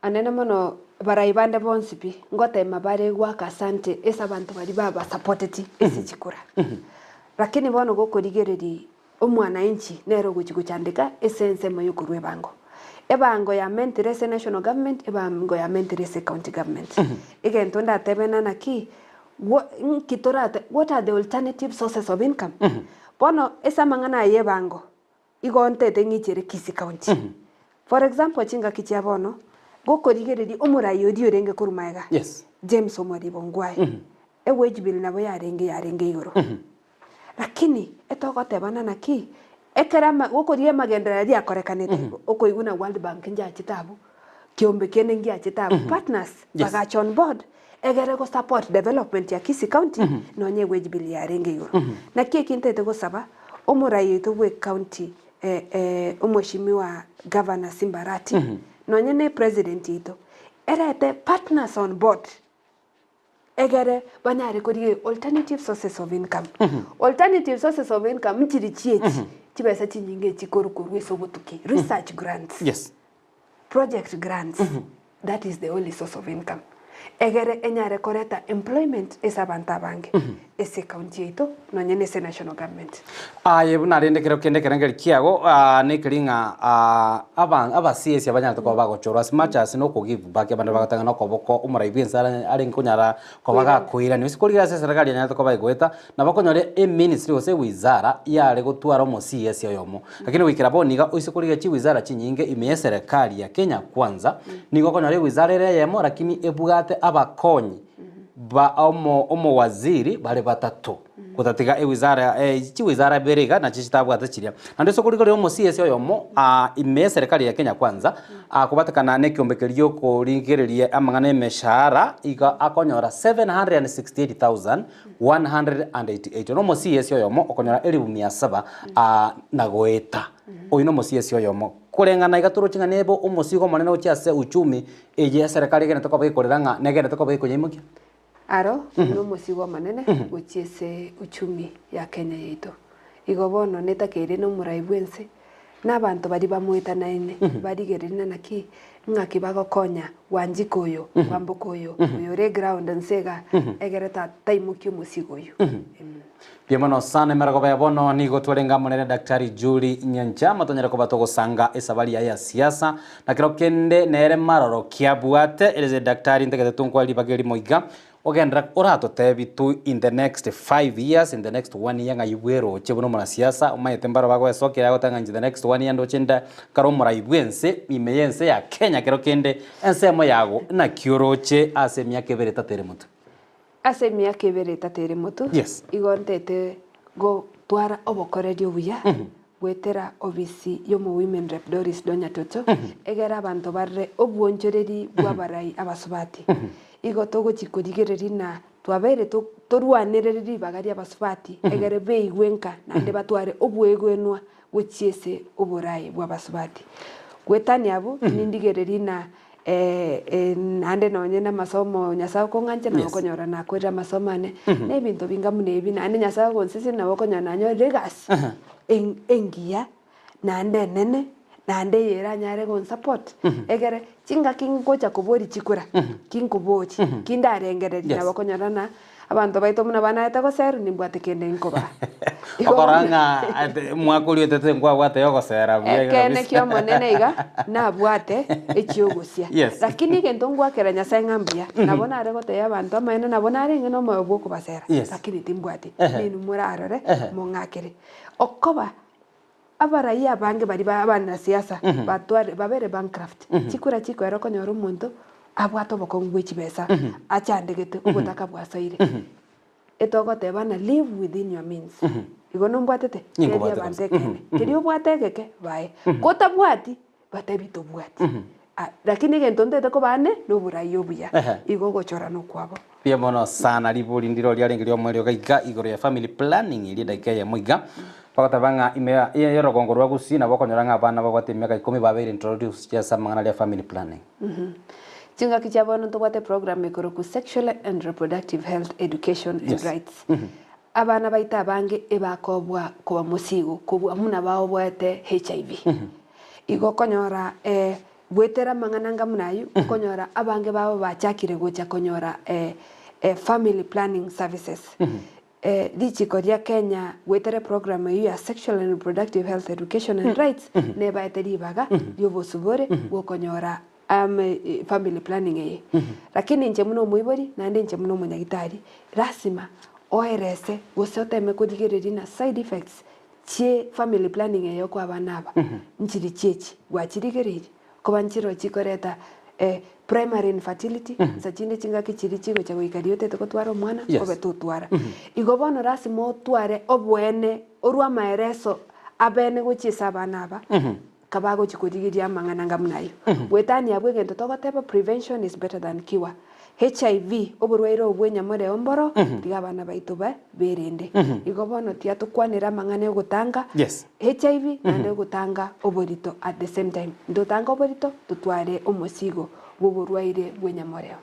anene mono barai bande bonsi pi, ngotema bare goaka asante ase abanto baria babasapoteti ase chikura. Lakini bono gokorigereria omwananchi nere ogochi gochandeka ase ensemo ya okorua ebango. Ebango yamentire ase national government, ebango yamentire ase county government. Egento ndatebe ng'a naki, Gwo nki torate what are the alternative sources of income? Bono ase amang'ana aya y'ebango, igo ntete ng'ichere Kisii County. For example chingaki chia bono, gokorigereria omorai oria orenge korwa magega, Yes. James Omariba Ongwae, ewage bill nabo yarenge yarenge igoro. Lakini etogotebana naki, ekero ama gokorigia amagenderero aria akorekanete, okoigwa na World Bank nchiachete abwo, kiombe kende ngiachete abwo, partners Yes. bagacha on board, egere go support development ya Kisii County, nonye ewage bill yarenge igoro. Naki eki ntaete gosaba, omorai oito bwe ecounty omweshimiwa Governor Simba Arati, nonye na epresident yaito, erete partners on board. Egere banyare korigia alternative sources of income. Alternative sources of income nchiri chiechi, chibesa chinyinge echikorwa korwa ase obotuki, research grants, Yes. project grants, that is the only source of income. Egere enyare koreta employment ase abanto abange ase ecounty yaito nonye na ase national government. Aye buna rende kero kende ekerengeri kiago nekeri ng'a aba abasiesi abanyarete koba bagochorwa as much as noko give back abande bagoteba ng'a nokoboko omorai bwense are arenge konyara koba gakoirania. Gose korigereria ase eserekari yanyarete koba egoeta, nabo okonyora eministry gose ewizara yare gotwara omo CS oyomo. Lakini goikera bono iga oise korigereria chiwizara chinyinge ime ya eserekari ya Kenya Kwanza, nigo okonyora ewizara ere eyemo lakini ebwate abakonyi ba omo omowaziri bare batato. Gotatiga ewizara chiwizara ibere iga nachio chitabwate chiria. Naende ase okorigereria omo-CS oyomo ime y'eserekari ya Kenya Kwanza, akobatekana nekiombe keria giokorigereria amang'ana y'emeshahara iga akonyora 768,188. Oyo nomo-CS oyomo okonyora elifu mia saba na goeta. Oyio nomo-CS oyomo. Koreng'ana iga toroche ng'a nebe omosigo omonene gochia ase uchumi eye eserekari egenete koba gekorera ng'a negenete koba gekonyaimokia. Aro nomosigo omonene gochia ase uchumi ya Kenya yaito. Igo bono netakeire nomorai bwense na abanto baria bamoetanaine barigererie na naki ng'aki bagokonya Wanjiko oyo, Kwamboka oyo, oyo ore ground nse iga egere taimokia omosigo oyio. Mbuya mono sana emerogoba ya bono nigo twarenge amo nere Daktari Julie Nyanchama tonyare koba togosanga esabari yaye ya siasa na kero kende nere maroro kiabwate ereze Daktari ntagete tonkwane ribaga erimo iga. Ogenderere oratotebi tu in the next 5 years, in the next one year ng'ai bweroche buna omonasiasa, omanyete mbaro bagoesokia agoteba ng'a inche the next one year ndoche nde nkare omorai bwense ime y'ense ya Kenya kero kende ensemo yago naki oroche ase emiaka ebere etato ere motwe? Ase emiaka ebere etato ere motwe, Yes. igo ntete gotwara obokoreri obuya goetera obisi y'omo Women Rep Doris Donya Toto, egere abanto barore obwonchoreri bw'abarai abasubati. Igo togochi korigereria na twabeire torwanerere ribaga ri'abasubati egere beigwe nka naende batware obwegenwa gochia ase oborai bw'abasubati. Goetania abwo, nindigererie na naende nonye namasomo Nyasae okong'ancha nabo okonyora nakorire amasomo ane, na ebinto binga buna ebi, naende Nyasae ogonsesenia nabo okonyora nanyorire egasi engiya naende enene, naende eye eranyare gonsupport, egere chingaki ngocha koboria chikura, kinkoboria, kindarengereria nabo okonyora na Abanto baito buna banaete goserwa, nimbwate kende nkobaa. Igo Okorora bono- ng'a ate omwaka oria oetete nkwabwate yogosera buya iga Ekeene kabisa. ki'Omonene iga nabwate ekiogosia. Yes. Lakini egento ngwakera Nyasae ng'a mbuya, nabo nare gotebia abanto amaene, nabo narenge nomoyo bw'okobasera, Yes. lakini timbwati. Ehe. Ninwe morarore, Ehe. mong'akere. Okoba abarai abange baria ba abanasiasa batware babere bankrupt, chikura chikoera okonyora omonto abwate obokong'u bwe chibesa, achandegete, obotaka bwasoire. Etogoteba ng'a live within your means. Igo nombwatete? Tebia Ninkobwate abanto kabisa. ekeene. Keria obwate egeke, bae. Kotabwati, batebi tobwati. Ah, lakini egento ntete kobaa ne, noborai obuya. Ehe. Igo ogochorana okwabo. Mbuya mono sana ribori ndiro riarenge riomoerio iga iga igoro ya family planning eria edakika eyemo iga bagoteba ng'a ime ya y'orogongo rwa Gusii nabo okonyora ng'a abana babwate emiaka ikomi babeire introduced ase amang'ana aria family planning. Chingaki chia bono ntobwate program ekorokwa Sexual and Reproductive Health Education and Yes. Rights. Abana baito abange ebakobwa koba mosigo kobua buna baoboete HIV. Igo okonyora goetera amang'ana anga buna ayio, okonyora abange babo bachakire gocha konyora family planning services. Richiko ria Kenya goetera eprogram eyio ya Sexual and Reproductive Health Education and Rights nebaete ribaga ri'obosubore bw'okonyora family planning eye. Lakini inche buna omoibori naende inche buna omonyagitari, lasima oerese gose oteme korigereria na side effects chie family planning eye okoa abana aba nchiri chiechi gwachirigereirie? Koba nchiro chikoreta primary infertility, nsa chinde chingaki chiria chigocha goika riria otete gotwara omwana Yes. obe totwara. Igo bono lasima otware oboene orwe amaereso abene gochia ase abana aba, kabagochia korigeria amang'ana anga buna ayio. Goetania abwo egento togoteba prevention is better than cure. HIV, oborwaire obo bw'enyamoreo mboro, tiga abana baito ba berende. Igo bono tiga tokwanere amang'ana yogotanga Yes. HIV naende ogotanga oborito at the same time. Ntotanga oborito, totware omosigo bw'oborwaire bw'enyamoreo.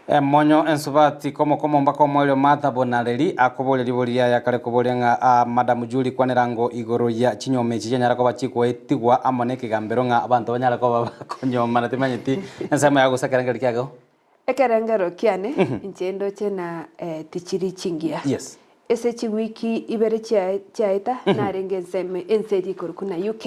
Emonyo ensubati komo komo mpaka omoerio Martha Bonareri akoboria ribori riaye akare koboria ng'a ah, Madam Julie kwanera ngo igoro ya chinyoma echi chianyara koba chikoetigwa amo nekegambero ng'a abanto banyare koba bakonyomana timanyeti ensemo yago gose ekerengerio kiago. Ekerengero kiane inche ndoche na tichiri chingiya. Yes. Ase chiwiki ibere chiaeta narenge ensemo ense eria ekorokwa na UK.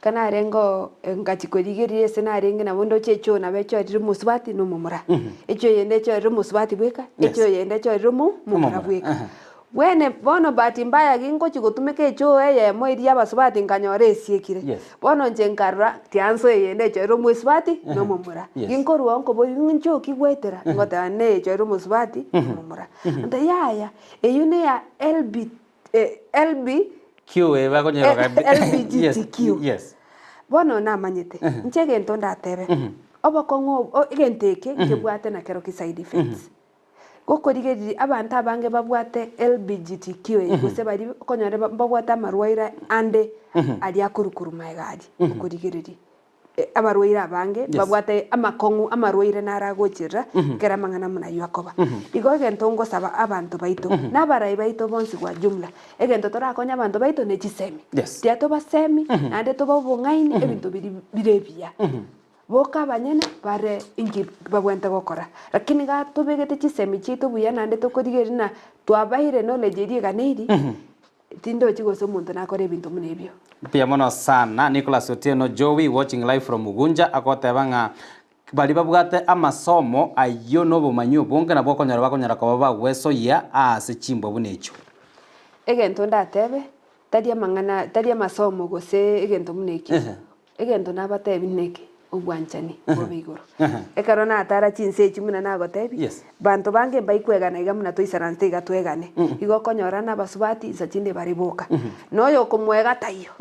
Ka narenge oo ngachia korigereria ase narenge nabo ndoche echoo nabo echorire omosubati na omomura. Echoo eyende echorire omosubati bweka, Yes. echoo eyende echorire omo omomura Omomura, bweka. aha. Bwene bono bahati mbaya gingochia gotumeka echoo eyemo eria y'abasubati nkanyora esiekire. Yes. Bono inche nkarora tianso eyende echoire omosubati na omomura. Yes. Ginkorwa oo nkoboria ng'a inche oki gwaetera? Ngoteba neye echoire omosubati na omomura. Ante yaya, eyio neya LB LB Q eye bakonyeroka LBGTQ. Yes, yes. Bono namanyete, inche egento ndatebe, obokong'u obo egento eke nkebwate nakero ki side effects. Gokorigereria abanto abange babwate LBGTQ eye gose baria okonyora mbabwate amarwaire ande aria akorwa korwa magega aria okorigereria. Abarwaire abange mbabwate amakong'u amarwaire naro agochirera ekero amang'ana buna ayio akoba. Igo egento ngosaba abanto baito na abarai baito bonsi kwa jumla, egento torakonye abanto baito ne chisemi. Tiga tobasemi naende tobae obong'aini ebinto biria bire ebiya. Boka abanyene bare inki babwenerete gokora. Lakini iga tobegete chisemi chiaito buya naende tokorigereria ng'a twabaeire knowledge eria eganeiri, tindochi gose omonto nakore ebinto buna ebio. Mbuya mono sana. Nicholas Otieno Jowi watching live from Ugunja agoteba ng'a. Baria babwate amasomo ayio na obomanyi obonge nabwo okonyora bakonyara koba bagwesoyia aase chimbwa buna echio. Egento ndatebe, tari amang'ana tari amasomo gose egento buna ekio, egento nabatebi neke, obwanchani bobe igoro. Ekero natara chinse echi buna nagotebi, Yes. banto bange mbaikwegana iga buna toisaransete iga twegane. Igo okonyora na abasubati insa chinde bare boka, na oyo okomoega taiyo.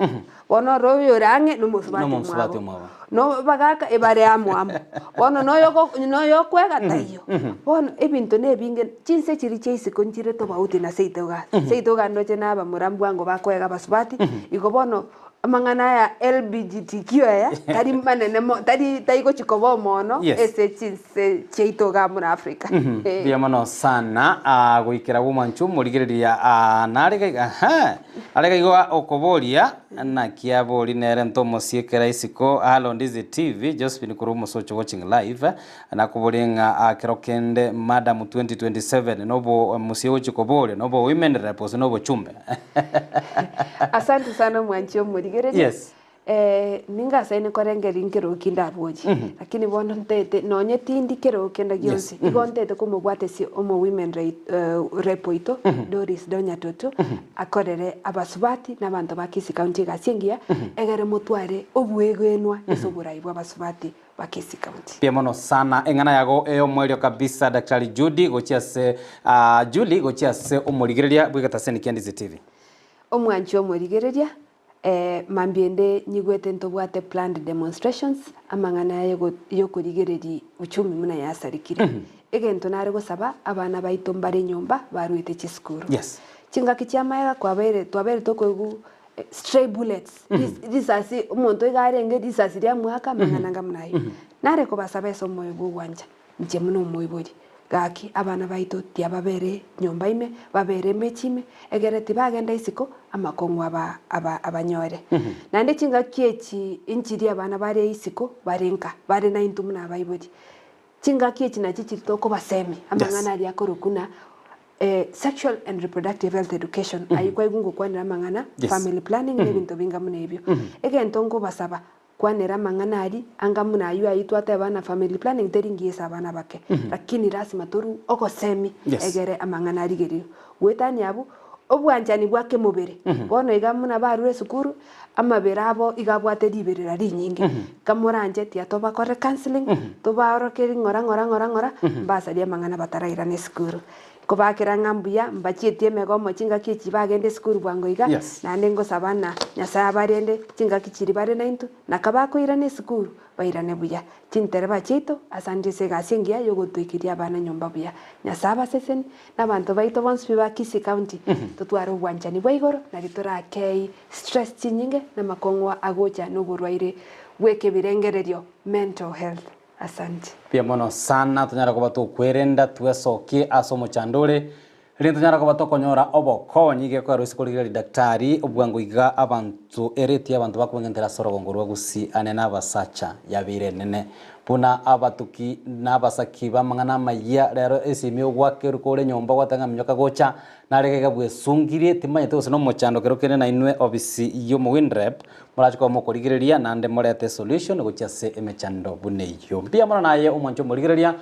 Bono ore oyore ang'e nomosubati Nomosubati omwabo. omwabo. No bagaka ebare amo amo. Bono noyo noyokwega taiyo. Bono ebinto na ebinge, chinse chiria chia isiko nchire tofauti na seito igaa. Seito igaa ndoche na abamura mbwango bakoega abasubati, igo bono amang'ana aya LBGTQ aya, tari manene mo tari taigochi koba omono Yes. ase chinse chiaito igaa buna Africa. Eh. Mbuya mono sana ah, goikera bw'omwancho omorigereria ah, nare gaiga aha are gaigo okoboria naki abori nere ntomosiekera isiko halo Ndizi TV Josephine korwa omosocho watching live nakoborie ng'a ah, kero kende madam 2027 nobo mosie ogochi koboria nobo women rep gose nobochumbe Asante sana omwanchi omorigereria. Yes. Ningasaine korengereria nkerogo ki ndaborie, lakini bono ntaete nonye tindi kerogo kende gionsi, igo ntaete komobwatesia omo women rep oito Doris Donya Toto, akorere abasubati na abanto ba Kisii County egasi engiya, egere motware obwegenwa ase oborai bwa abasubati ba Kisii County. Mbuya mono sana eng'ana yago ey'omoerio kabisa Daktari Judy gochia ase Julie gochia ase omorigereria bw'egetaseni kia Ndizi TV. Omwanchi omorigereria, Mambia ende nyigwete ntobwate planned demonstrations, amang'ana aya yokorigereria uchumi buna yasarikire. Egento nare gosaba, abana baito mbare nyomba baruete chisukuru. Yes. Chingaki chia maega kwabeire twabeire tokoigwa stray bullets, risasi omonto iga arenge risasi riamoaka amang'ana anga buna ayio. Nare kobasaba ase omoyo bwa ogwancha. Inche buna omoibori, gaki abana baito tiababere nyomba ime, babere emechie ime, egere tibagenda isiko, amakong'u aba aba abanyore. Naende chingaki echi inchiria abana bare isiko bare nka, bare naintwe buna abaibori. Chingaki echi nachio chiri tokobasemia amang'ana aria akorokwa ng'a sexual and reproductive health education, ayio kwaigwa ngokwanera amang'ana, family planning na ebinto binga buna ebio. Egento nkobasaba, Kwanera amang'ana aria anga buna ayio ayio twateba na family planning teri ngiya ase abana abake, lakini lasima torue ogosemi Yes. egere amang'ana arigereirwe. Goetania abwo, obwanchani bwa kemobere, bono iga buna barure esukuru, amabere abo iga abwate riberera rinyinge, kamoranche tiga tobakore counselling, tobaorokerie ng'ora ng'ora ng'ora ng'ora, mbasarie amang'ana batarairana esukuru. Nkobakera ng'a mbuya mbachietie emegomo chingaki echi bagende esukuru bwango iga, Yes. naende ngosaba ng'a Nyasae abarende chingaki chiria bare naintwe, na kabakoirana esukuru, bairane buya. Chintereba chiaito asante ase egasi engiya yogotoikeria abana nyomba buya. Nyasae abaseseni, na abanto baito bonsi pi ba Kisii County, totware obwanchani bwa igoro, nario torakei stress chinyinge na amakong'u agocha na oborwaire bw'ekebirengererio, mental health. Asante. Mbuya mono sana tonyare koba tokwerenda twesokie ase omochando ore, rende tonyare koba tokonyora obokonyi gekoera ase korigereria daktari obwango iga abanto ereti y'abanto bakobeng'entera ase orogongo rwa Gusii ane na abasacha yabeire enene buna abatuki na abasaki b'amang'ana amayia rero esimi ogwakerwa kore nyomba gwateba ng'a minyoka gocha nare iga bwesungirie timanyete gose nomochando kero kende nainwe obisi y'omowinrep Morache koba mokorigereria, naende morete esolution gochia ase emechando buna eyio. Mbuya mono naye omwanche omorigereria,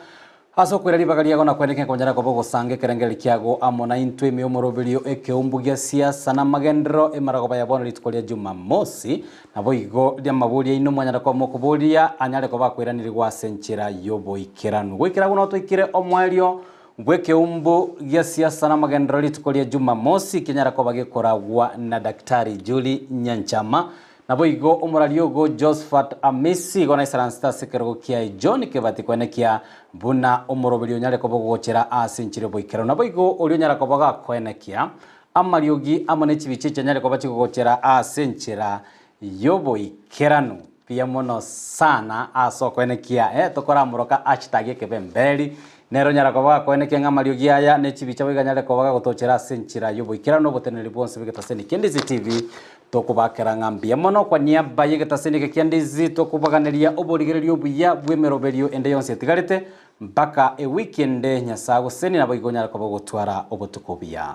ase okoira ribaga riago na kweneka ekonyara koba ogosanga ekerengererio kiago amo naintwe ime y'omoroberio ekeumbu gia siasa na amagenderero emaragoba ya bono rituko ria Jumamosi. Naboigo ri'amabori aino mwanyare koba mokoboria anyare koba akoiranerigwa ase enchera y'oboikeranu. Goikera agwo nao toikire omoerio Bw'ekeumbu gia siasa na amagenderero rituko ria Jumamosi kenyara koba gekoragwa na Daktari Julie Nyanchama. Naboigo omorari ogo Josphat Amisi igo naisaransete ase ekerogo kiaye John Kebati koenekia buna omoroberi onyare koba ogogochera ase enchera y'oboikeranu. Naboigo oria onyara koba gakoenekia amariogi amo ne chibicha echianyare koba chigogochera ase enchera y'oboikeranu. Mbuya mono sana ase okoenekia eh tokoramoroka hashtag ekebemberi nere onyara koba gakoenekia ng'a amariogi aya ne chibicha boigo anyare koba gagotochera ase enchera y'oboikeranu na oboteneneri bwonsi bw'egetaseni kia Ndizi TV tokobakera ng'a mbuya mono kwa niaba y'egetaseni eke kia Ndizi tokobaganeria oborigereria obuya bw'emeroberio ende yonsi etigarete mpaka ewiki ende Nyasae agosesenie naboigo onyare koba ogotwara obotuko obuya.